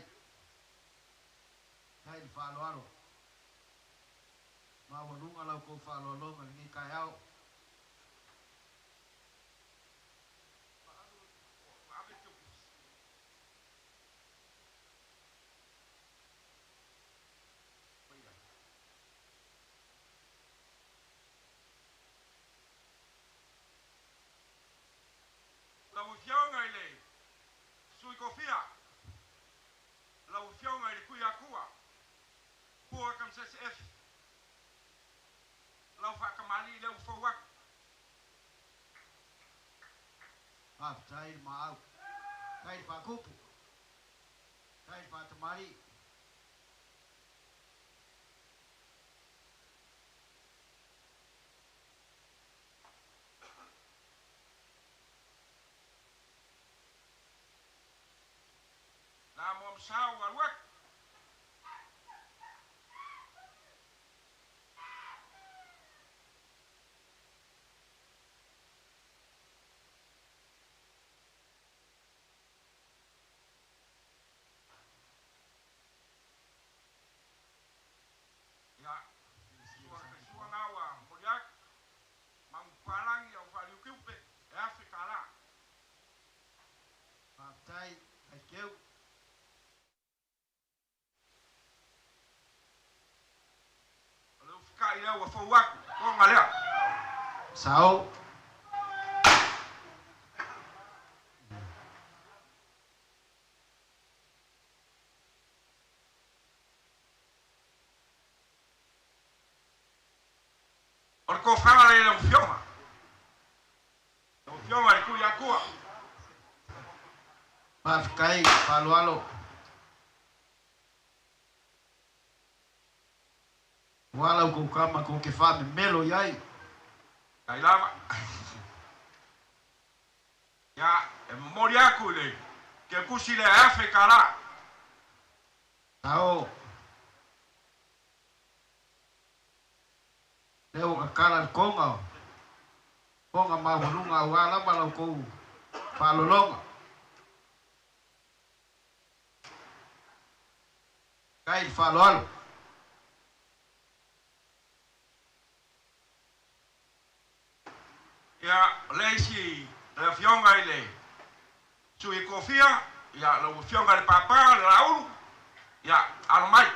Faafetai le faaaloalo. Maualuga la outou faaaloaloga i lenei taeao. Lau Afioga i le Sui Kofia, lau Afioga i le Tuiatua, Pua Kamsese F, lau faatamalii lea ua fou atu. Faafetai le maau. Faafetai le faatupu. Faafetai le faatamalii. La moa masao alu atu. Ia, sua sua na ua moli atu. Mangupalangi au whaliukiupe e $1,000. Faafetai, Aikeu. O le ufikai lea ua fou atu, konga lea. Sao. O le kofaga le lau Afioga. Lau Afioga i le Tuiatua. Faafetai faaaloalo. Ua lau kou kama kou ke faamemelo i ai. Tai lava. Ia, e momoli atu i le kekusi lea e $1,000. Sao. Lea ua kakala le koga. Koga maualuga aua lava la outou faalologa. Faafetai le faaaloalo. Ia, o le isi le Afioga i le Sui Kofia, ia, lau Afioga i le Papa, le Laulu, ia, alo mai.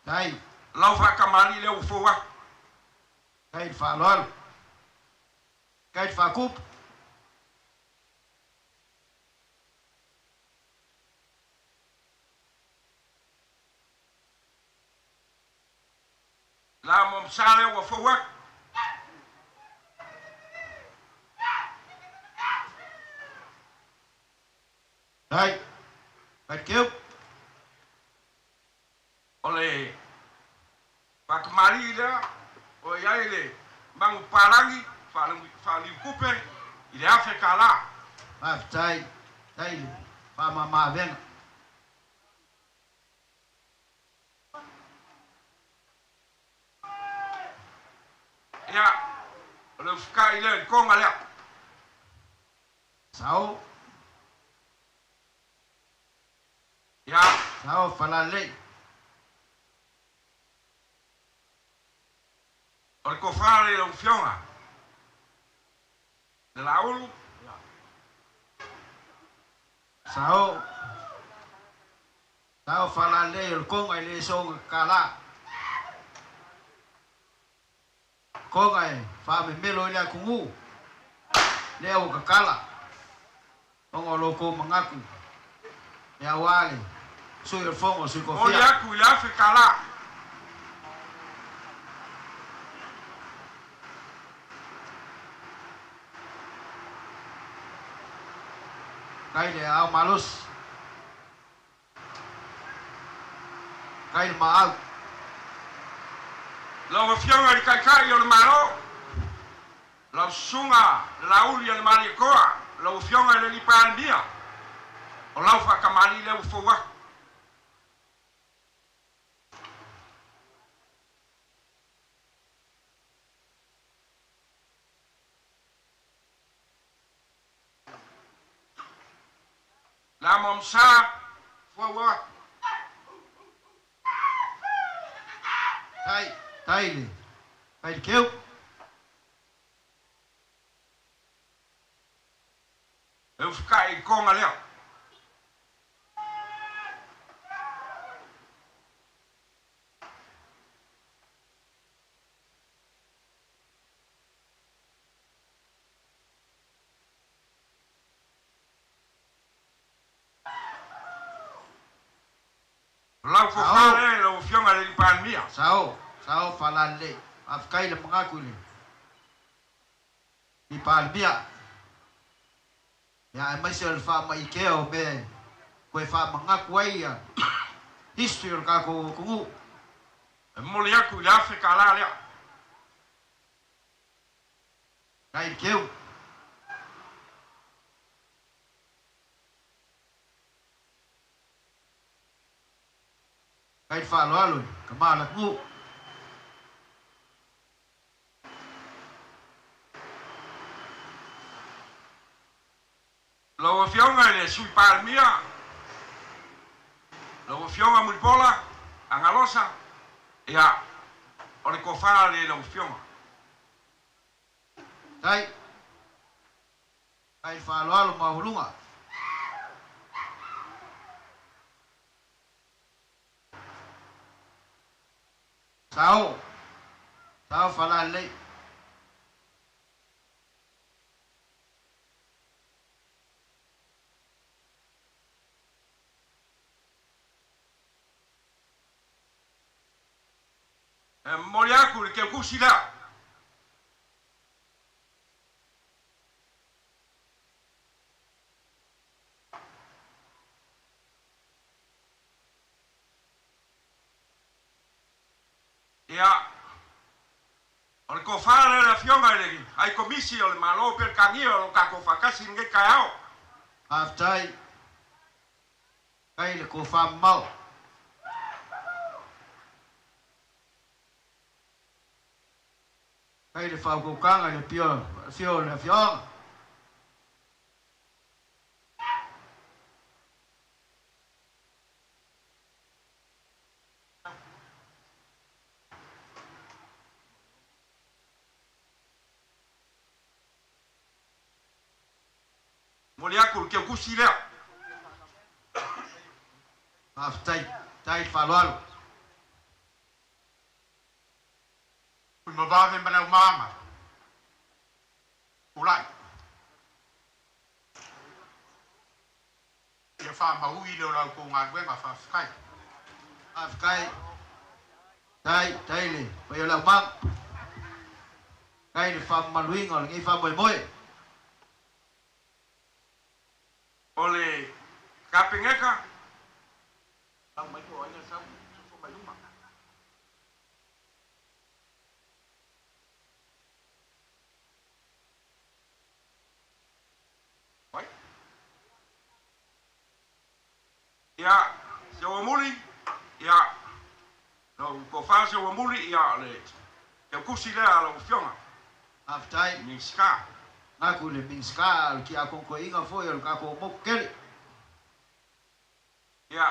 Tai. Lau faatamalii lea ua fou atu. Tai le faaaloalo. Tai le faakupu. La mo msa lea ua fou atu. Tai. Aikeu. O le faatamalii lea o i ai le Magupalangi faaliukupe i le $1,000. Faafetai. Tai le faamamaavega. Ia, o le ufikai lea i le koga lea. Sao. Ia. Sao Falalelei. O le kofaga le lau Afioga. Le Laulu. Sao. Sao Falalelei o le koga i le soga kakala. Koga e faamemelo ai le atunuu, lea ua tatala ona o lo outou manatu e aua le Sui o le Fono a Sui Momoli Tofia. atu i le $1000. Kai le aao malosi. Kai le maau. Lau Afioga i le Taitai o le Malo, lau Susuga le Laauli a le Malietoa, lau Afioga i le Alii Palemia, o lau faatamalii lea ua fou atu. La Momsa, fou atu. Tai, tai le, tai le keu. E ufukai i konga lea. O lau fofā lea i lau Afioga i le Alii Palemia. Sao, sao Falalelei. Faafetai le manatu i le Alii Palemia. Ia aemaise o le faamaikea o mea e toe faamanatu ai ia history o le tatou atunuu. E momoli atu i le $1000 lea. Tai le keu. Tai le faaaloalo i le tama o le atunuu. Lau Afioga i le Sui Palemia, lau Afioga Mulipola Agalosa, ia, o le tofa lea i lau Afioga. Tai. Tai le faaaloalo maualuga. Sao. Sao Falalelei. E momoli atu i le keukusi lea. Ia, o le tofa lea i le Afioga i le Ai Komisi o le Malo Peretania o lo o tatou faatasi i lenei taeao. Faafetai. Faafetai i le tofa mamao. Faafetai i le faautautaga i le afio o le afioaga. Momoli atu le keukusi lea. Faafetai. Faafetai le faaaloalo. Tuimavave ma Leaumaga. Tulai. Ia faamaui le o la outou galuega. Faafetai. Faafetai. Tai, tai le paia o le aumaga. Tai le faamamaluina o lenei faamoemoe. O le Kapeneta. Lau mai po o ai na sau soso mai luma. Ai. Ia, Seuamuli, ia, lau tofa Seuamuli, ia, le teukusi lea a lau Afioga. Faafetai. Minisita. Manatu i le Minisita, o le tiakonotoeaina foi o le tatou motu tele. Ia,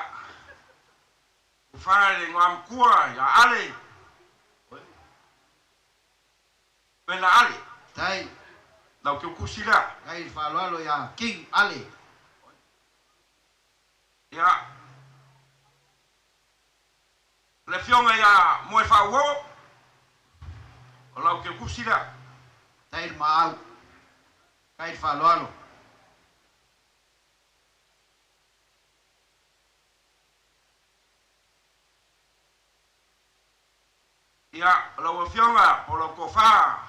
tofa i le Igoamatua ia Ale, Vena Ale. Tai. Lau teukusi lea. Tai le faaaloalo ia King Ale. Ia, le Afioga ia Moefaauo, o lau keukusi lea. Tai le maau. Kai le faaaloalo. Ia, lau Afioga o lau tofa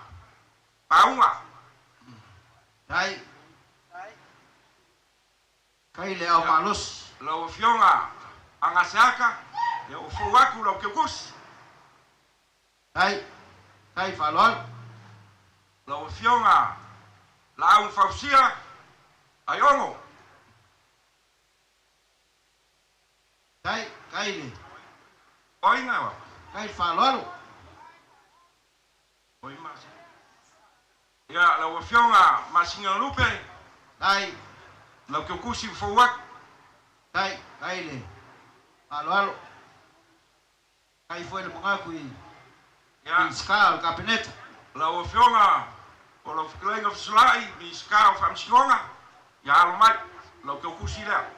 Pauga. Tai. Kai le ao malosi. Lau Afioga Agaseata, ia ua fou atu lau keukusi. Tai. Tai faaaloalo. Lau Afioga Laau Fausia Aiono. Tai, kai le. Oi na. Kai le faaaloalo. Oi ma. Ia, lau Afioga Masina Lupe. Tai. Lau keukusi fou atu. Tai, kai le faaaloalo. Kai foi le magaku i Minisita o le Kapeneta. Lau Afioga o lau fetalaiga Fesolai, Minisita o Faamasinoga, ia alo mai, lau keukusi lea.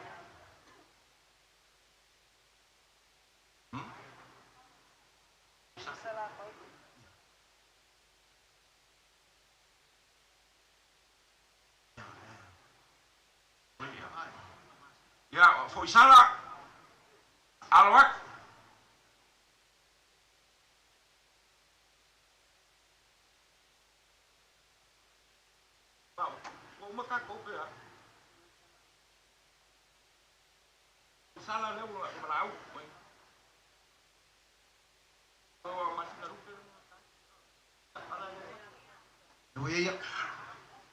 Ia, Foisala, alo atu.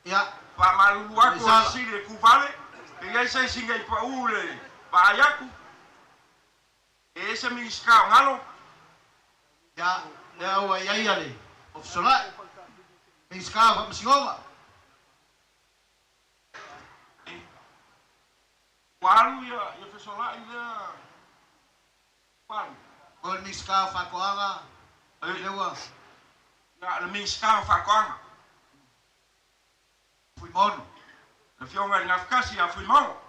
Ia. Faamalulu atu o sili le kuvale, e i ai se isi nei pau le vaai atu, e ese Minisita o Galo. Ia, lea ua i ai le Ofisolai, Minisita o Faamasinoga. Ua alu ia Fesolai lea, ua alu. O le Minisita o Faatoaga, lea ua. Ia, le Minisita o Faatoaga. Fuimaono. Le Afioga i le Gafatasi ia Fuimaono.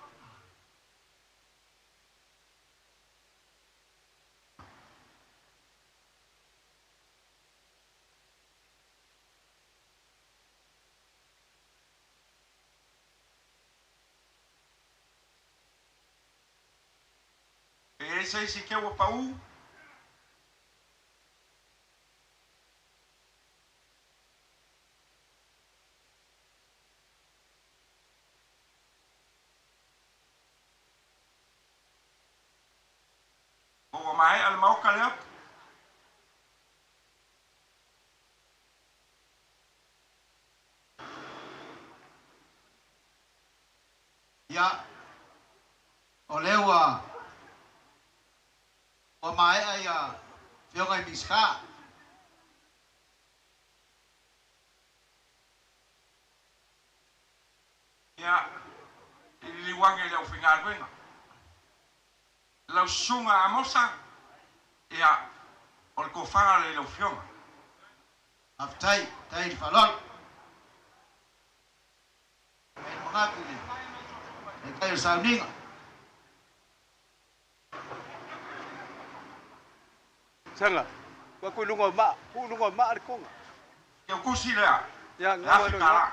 E i ai se isi keu ua pau? Po ua maea le maoka lea? Ia, o lea ua ua maea ia Afioga i Minisita. Ia, i liliu ane i le aufaigaluega. Lau Susuga Amosa, ia, o le tofa lea i lau Afioga. Faafetai, faafetai i le faaaloalo. Kai le manatu i le taitai o le sauniga. Saga, ua ku i luga o maa, tuu i luga o maa le koga. Keukusi lea, Ia, e gaua afe lo tala.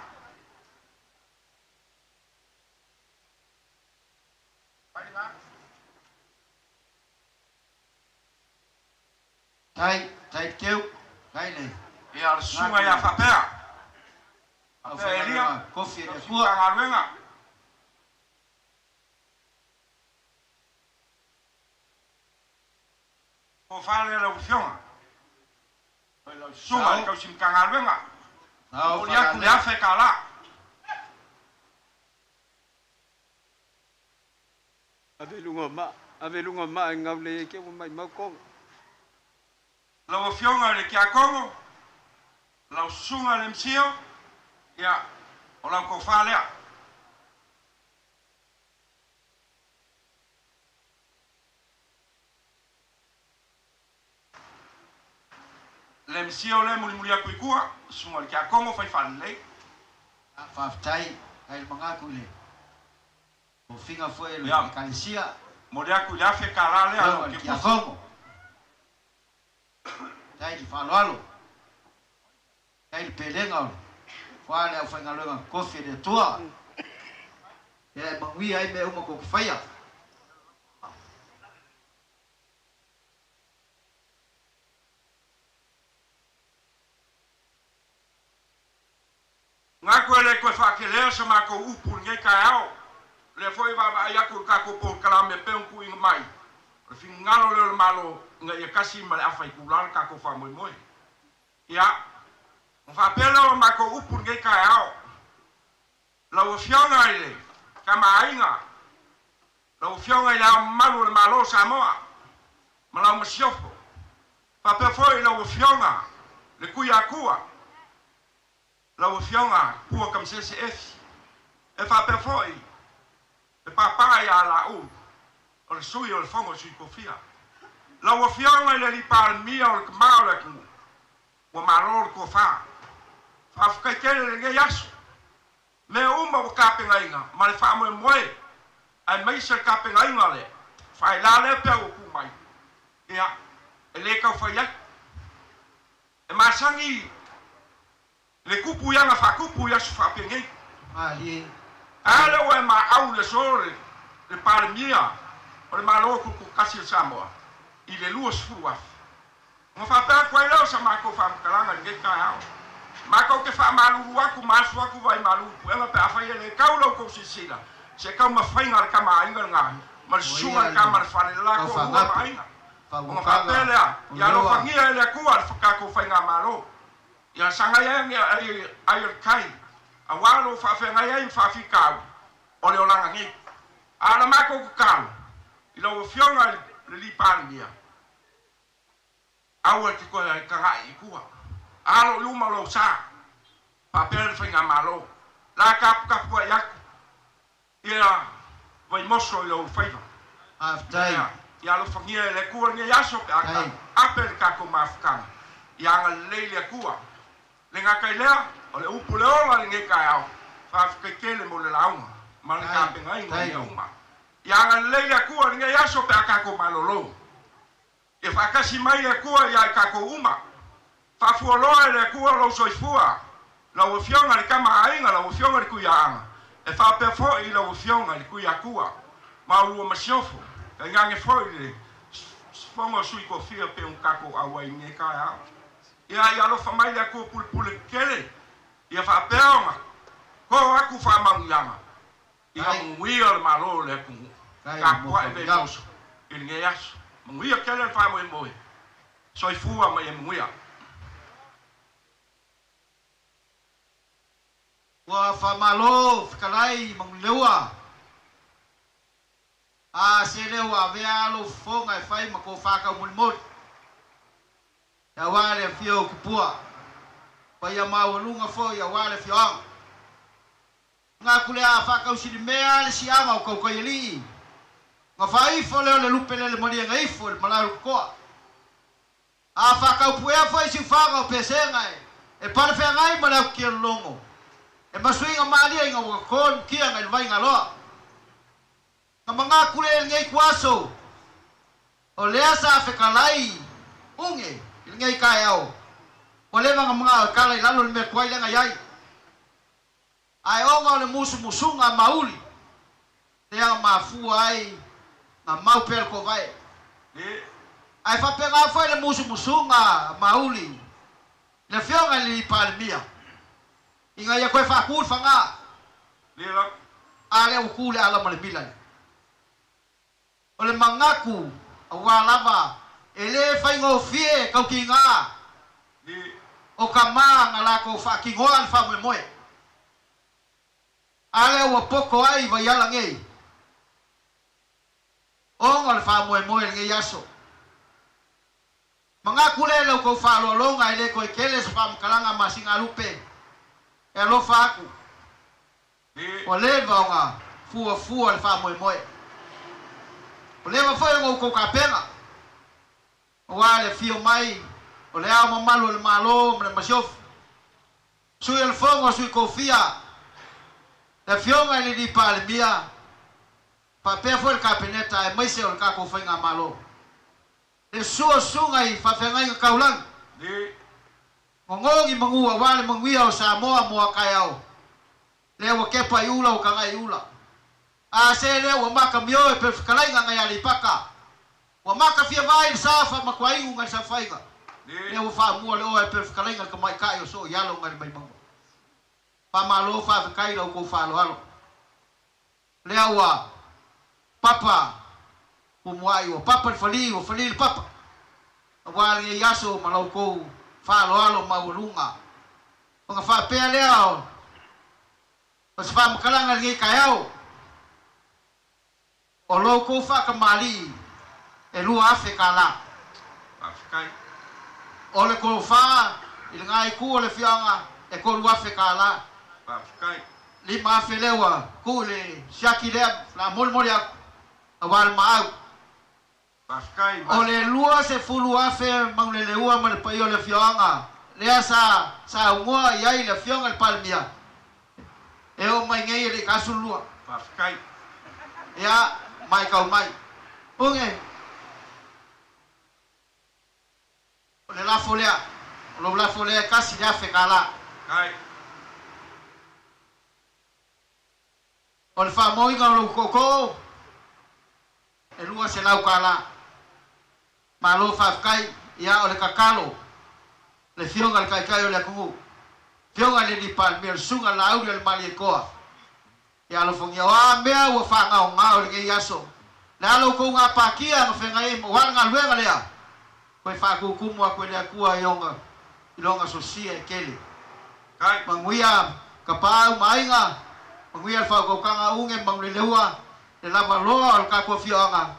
Tai, tai le keu, tai le. Ia, le susuga ia Faapea. Faapea Elia, Kofi e le tausi Atua. Matagaluega. Tofa lea lau Afioga. Lau susuga i le tausi Matagaluega. Sao Momoli atu le Faalalei. afe tala. Ave i luga o maa, ave i luga o maa e gaulei ai ke ua maimau koga. Lau Afioga i le Tiakono, lau Susuga i le Msio, ia, o lau tofa lea. Le Msio lea e mulimuli atu i tua, Susuga i le Tiakono fai faalelei. Faafetai, kai le manatu i le tofiga foi o le Ia, Ekalesia. momoli atu i le afe tala lea Afioga lau i le Keukusi. Tiakono. Tai le faaaloalo. Ai le pelega o le aua le aufaigaluega totofi a le Atua, ia e manuia ai mea uma tou te faia. Manatu e le toe faakelea sa matou upu i lenei taeao. O lea foi e vaavaai atu i le tatou polokalame e pei ona tuuina mai, o le finagalo lea o le Malo ina ia 1.5 itula le tatou faamoemoe. Ia, ona faapea lea o matou upu i lenei taeao, lau Afioga i le Tama a Aiga, lau Afioga i Le Ao Mamalu o le Malo o Samoa ma lau Masiofo, faapea foi lau Afioga le Tuiatua, lau Afioga Pua Tamasese Efi, e faapea foi le papa ia Laulu, o le Sui o le Fono a Sui Tofia. Lau Afioga i le Alii Palemia o le Tama o le atunuu, ua malo le tofa. Faafetai tele i lenei aso. Mea uma ua tapenaina ma le faamoemoe aemaise le tapenaina o le faila lea pea ua tuu mai, ia, e le tau fai atu. E masani le tupu i ana faatupu i aso faapenei. Malie. A lea ua e maau i le aso le Palemia o le Malo Tutoatasi o Samoa i le 20,000. Ona faapea atu ai lea o sa matou faamatalaga i lenei taeao. Matou te faamalulu atu ma asu atu vai malu i puega pe afai e le tau la outou silasila se taumafaiga a le Tama a Aiga lena ma le Ua Susuga ia i le Tama le a le Fale le la toalua ma taufaagape, Aiga. Ona faaugataga faapea lea, o ia leoa. alofagia e le Atua le tatou Faigamalo. Ia sagai ane ai ai o le tai, aua lo faafeagai ai ma faafitauli o le olaga nei. A o la matou tatalo i lau Afioga i le Alii Palemia, aua e te toe tagai i tua. Alo i luma lou sa, faapea le Faigamalo. La taputapuai atu ia Vaimoso i lou faiva. Faafetai. Ia, ia alofagia e le Atua lenei aso pe a Faafetai. ape le tatou mafutaga. Ia agalelei le Atua. Le gata i lea, o le upu le ola i lenei taeao, faafetai tele mo le lauga ma le Faafetai. tapenaina o Faafetai mea le. uma. Ia agalelei le Atua i lenei aso pe a tatou malolo. Ia faatasi mai le Atua ia i tatou uma. Faafualoa e le Atua lou soifua, lau Afioga i le Tama a Aiga, lau Afioga i le Tuiaaga, e faapea foi i lau Afioga i le Tuiatua ma oulua masiofo, tainane foi le Fono a Sui Tofia pei ona tatou auai i lenei taeao. Ia, ia alofa mai le Atua pulepule tetele, ia faapea ona to atu faamanuiaga ina Faafetai. manuia le Malo o le atunuu. Faafetai mo Tapuai faamanuiaga. Vaimoso i lenei aso. Manuia tele le faamoemoe. Soifua ma ia manuia. Ua faamalo fetalai Manuleua. A se lea ua avea lou fofoga e fai ma tofa taumolimoli. Aua le afio o Tupua, paia maualuga foi aua le afioaga. Manatu lea a faatausilimea le siaga o Tautaialii, ona faaifo lea o le lupe lele maliega ifo i le malae o le totoa. A faataupuea foi siufaga o Pesega e palefeagai ma le autialologo, e masuiga malie ina ua toto le mutiaga i le vaigaloa. Na manatu lea i lenei ituaso, o lea sa fetalai uge i lenei taeao, ua leva ona manao e tala i lalo le mea tuai lea na i ai. Ae ona o le musumusuga a Mauli lea na mafua ai na mau pea le tovae. Ae faapena foi le musumusuga a Mauli i le Afioga i le Palemia ina ia toe faatu le faga, a lea ua tu le ala ma le mila lea. O le manatu aua lava e le faigofie tautiga o tama na latou faatinoa le faamoemoe. A lea ua poto ai vaiala nei ona o le faamoemoe i lenei aso. Manatu lea i la outou faaaloaloga e le toe tele se faamatalaga ma Singalupe e alofa atu. Ua leva ona fuafua le faamoemoe. Ua leva foi ona outou tapena, aua le afio mai o Le Ao Mamalu o le Malo ma le Masiofo, Sui o le Fono a Sui Tofia, le Afioga i le Alii Palemia, faapea foi le Kapeneta aemaise o le tatou Faigamalo. Le susu o susuga i faafeagaiga taulagi. Gogogi magu auā le manuia o Samoa mo a taeao. Lea ua kepa i ula ua tagai i ula. A se lea ua maka mio e pe fetalaiga nai Aleipata. Ua maka fia vaai i le sa faamatuainu nai le saofaiga. Lea ua faamua le oa e pe fetalaiga le tamaitai o soo i alo nai le maimauga. Faamalo faafetai i la outou faaaloalo. Lea ua papa pumua'i ua papa le falī ua falī le papa auā lenei aso ma la outou faaaloalo maualuga. Ona faapea lea o se faamatalaga i lenei taeao, o lo outou faatamalii e $2,000. Faafetai. O le tofa i lena itu o le afioaga e $3,000. Faafetai. 5,000 lea ua tuu i le siaki lea o le a molimoli atu aua le maau. Faafetai. O le 20,000 Manuleleua ma le paia o le afioaga lea sa saunoa i ai le afioga i le Palemia e oo mai nei e le i 12. Faafetai. Ia, mai kau mai. Uge. O le lafo lea, o lou lafo lea e $1,000. Kai. O le faamoiga o lou tootoo e $200. Malo faafetai, ia o le tatalo le Afioga i le Taitai o le atunuu, Afioga i le Alii Palemia, le Susuga Laauli a le Malietoa, ia alofagia. O a mea ua faagaogao i lenei aso, le a lo outou gapatia na feagai ai ma o a le galuega lea, toe faatutumu atu e le Atua i ona i lona sosia e tele. Kai. Manuia Tapaau ma aiga, manuia le faautautaga uge ma Manuleleua, le lava loa o le tatou afioaga,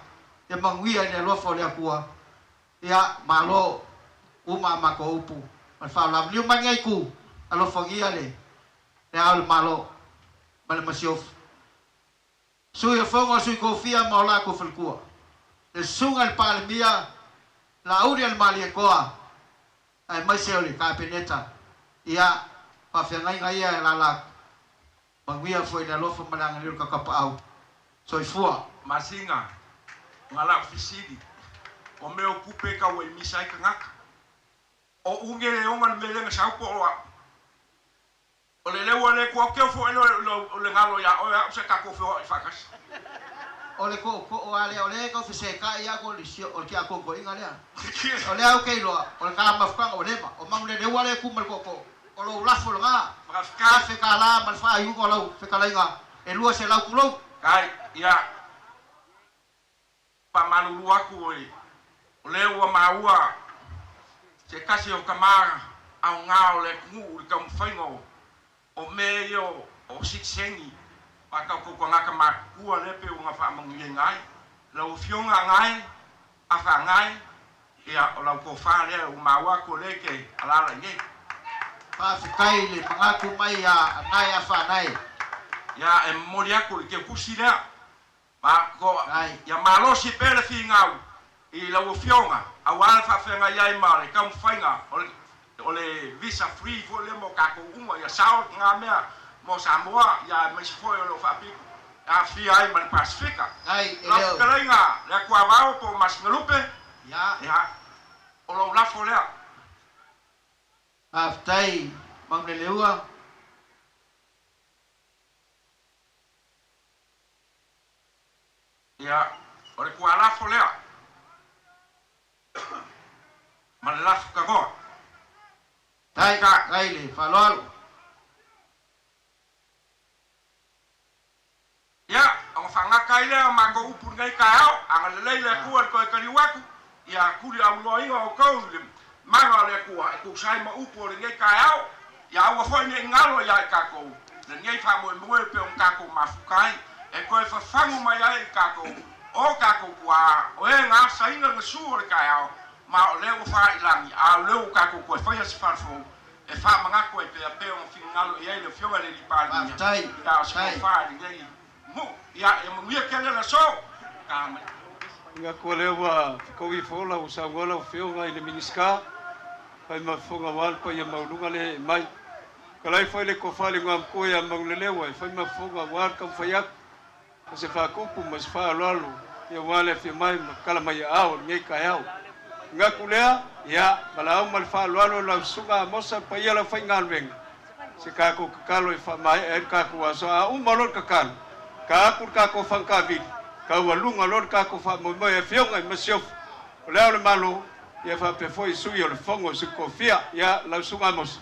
ia manuia i le alofa o le Atua. Ia, malo uma a matou upu ma le faaaloalo. Liliu mai lenei itu, alofagia le Le Ao o le Malo ma le Masiofo, Sui o Fono a Sui Tofia ma o latou faletua, le Susuga i le Palemia, Laauli a le Malietoa aemaise o le Kapeneta, ia, faafeagaiga ia e alaala atu. Manuia foi i le alofa ma le agalelei o le Tatapaau. Soifua. Masina, nga lau fesili, o mea o tupe e tau ai misa ai tagata. O uge le ona le mea lea na sau po o au. O le leu a le Atua keu foi o le galo ia oe au sa tatou feoai faatasi. O le tootoo a lea o lea e tau fesetai atu o le o le tiakokoiga lea. O lea ou te iloa o le ta mafutaga ua leva. O Manuleleua lea e tu ma le tootoo. O lou lafo lena. Faafetai. $1,000 ma le faaiuga o lau fetalaiga e 200 tulou. Kai, ia. Faamalulu atu oi, o lea ua maua se tasi o tama aoga o le atunuu i le taumafaiga o mea ia o sitiseni a tatou tagata matutua lea pei ona faamanuiaina ai. Lau Afioga Agae, Afa Agae, ia o lau tofa lea ua maua atu o lea e te alaala i inei. Faafetai i le manatu mai ia Anae Afa Anae. Ia, e momoli atu i le teutusi lea Ia malosi pea le finau i lau Afioga aua le faafeagai ai ma le taumafaiga o le visa free foi lea mo tatou uma, ia sao na mea mo Samoa ia aemaise foi o lo o faapito e aafia ai ma le Pasefika. Lau fetalaiga le Atuavao po o Masinalupe, ia, o lou lafo lea. Faafetai Manuleleua. Ia, o le tualafo lea ma le lafo tagoa. Tai, tai le faaaloalo. Ia, ona faagata ai lea o matou upu i lenei taeao, agalelei le Atua i le toe taliu atu, ia tuli auloaina outou i le mana o le Atua e tusa ai ma upu o lenei taeao, ia aua foi ne i galo ia i tatou lenei faamoemoe e pei ona tatou mafuta ai, e toe fafagu mai ai i tatou o tatou tuaa, o e na asaina le gasu o le taeao, ma o lea ua fā i lagi, a o lea ua tatou toe faia se fale fou e faamanatu ai pea pei ona finagalo i ai le Afioga i le Alii Palemia, ia o se tofa i lenei nuu. Ia, ia manuia tele le aso. Amene. Manatu o lea ua fetaui ifo lau saunoa lau Afioga i le Minisita, fai ma fofoga aua le paia maualuga lea e mai. Talai foi le tofa i le Igoamatua ia Manuleleua e fai ma fofoga aua le taumafai atu o se faatupu ma se faaaloalo aua le afio mai ma tala mai aao i lenei taeao. Manatu lea, Ia, valaau ma le faaaloalo lau Susuga Amosa, le paia o le aufaigaluega, se tatou tatalo e faamaea ai le tatou aso. A uma loa le tatalo, ta atu le tatou fagataavili, taualuga loa le tatou faamoemoe e Afioga i Masiofo, o Le Ao o le Malo, ia faapea foi Sui o le Fono a Sui Tofia. Ia, lau Susuga Amosa.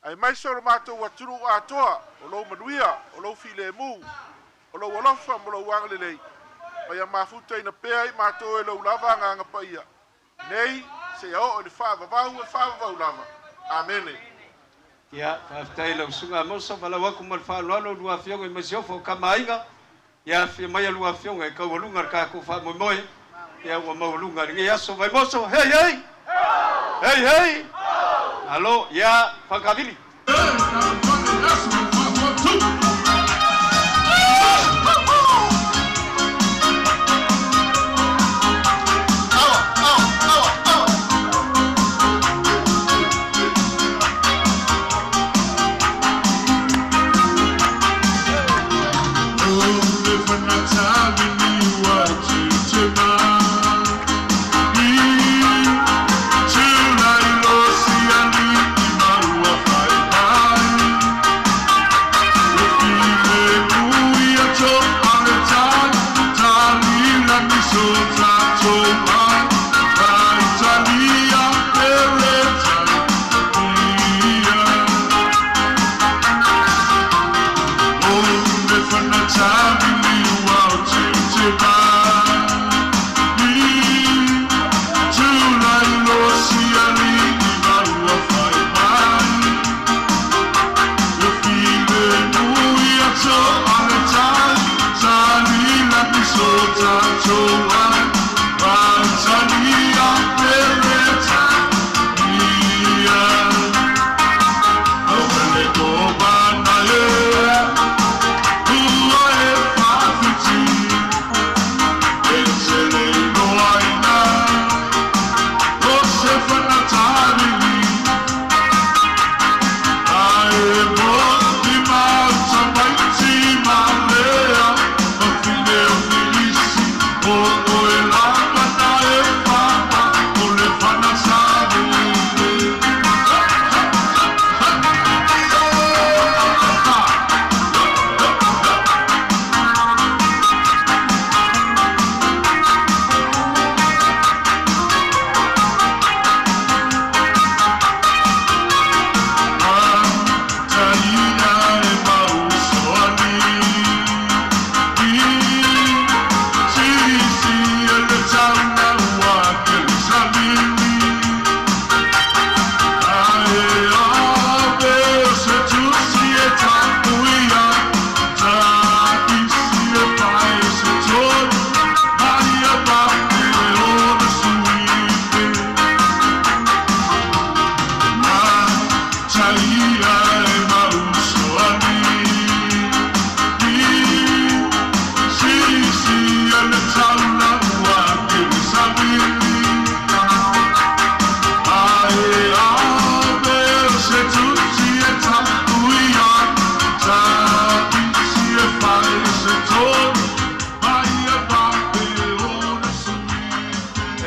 Aemaise o lo matou atunuu atoa, o lou manuia, o lou filemu, o lou alofa ma lou agalelei, ma ia mafutaina pea i matou e lou lava Agaga Paia, nei seia oo i le faavavau e faavavau lava. Amene. Ia, faafetai i lau Susuga Amosa, valaau atu ma le faaaloalo lua Afioga i Masiofo o Tama a Aiga, ia afifio mai a lua Afioga e taualuga le tatou faamoemoe, ia ua maualuga i lenei aso. Vaimoso, hei hei! Hei hei! Malo, ia, Fagavili!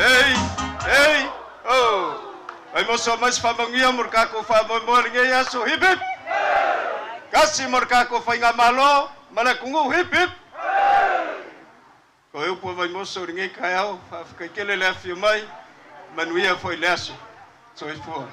Hei! Hei! Oh! Vaimoso mai se faamanuia mo le tatou faamoemoe i lenei aso. Hip hip! Kasi mo le tatou faigamalo ma le atunuu. Hip hip! Ko e upu a Vaimoso i lenei taeao, faafetai tele le afifio mai, manuia foi le aso. Soifua.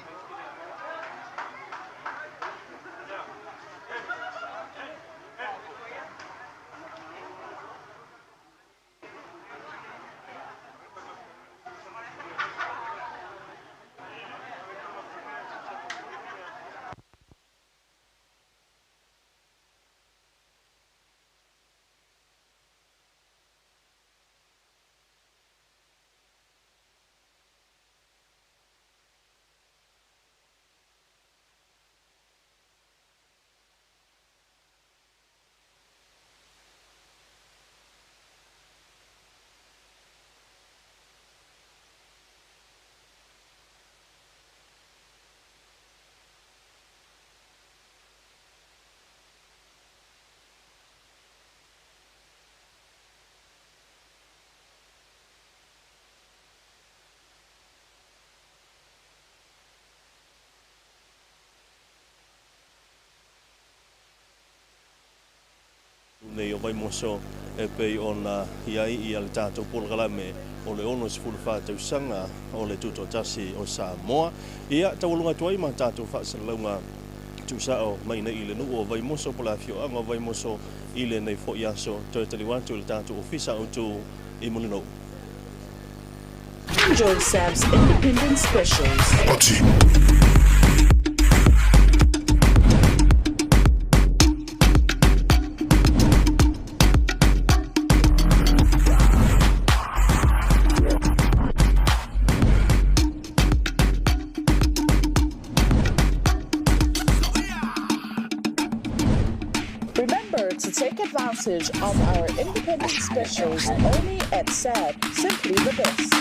nei o Vaimoso e pei ona i ai ia le tatou polokalame o le 64 tausaga o le Tutoatasi o Samoa. Ia, taualuga atu ai ma tatou faasalalauga tuusao mai nei i le nuu o Vaimoso po o le afioaga o Vaimoso i lenei foi aso. Toe taliu atu i le tatou ofisa autu i Mulinuu. Enjoy SAB's Independent Specials. Remember to take advantage of our independent specials only at SAB. Simply the best.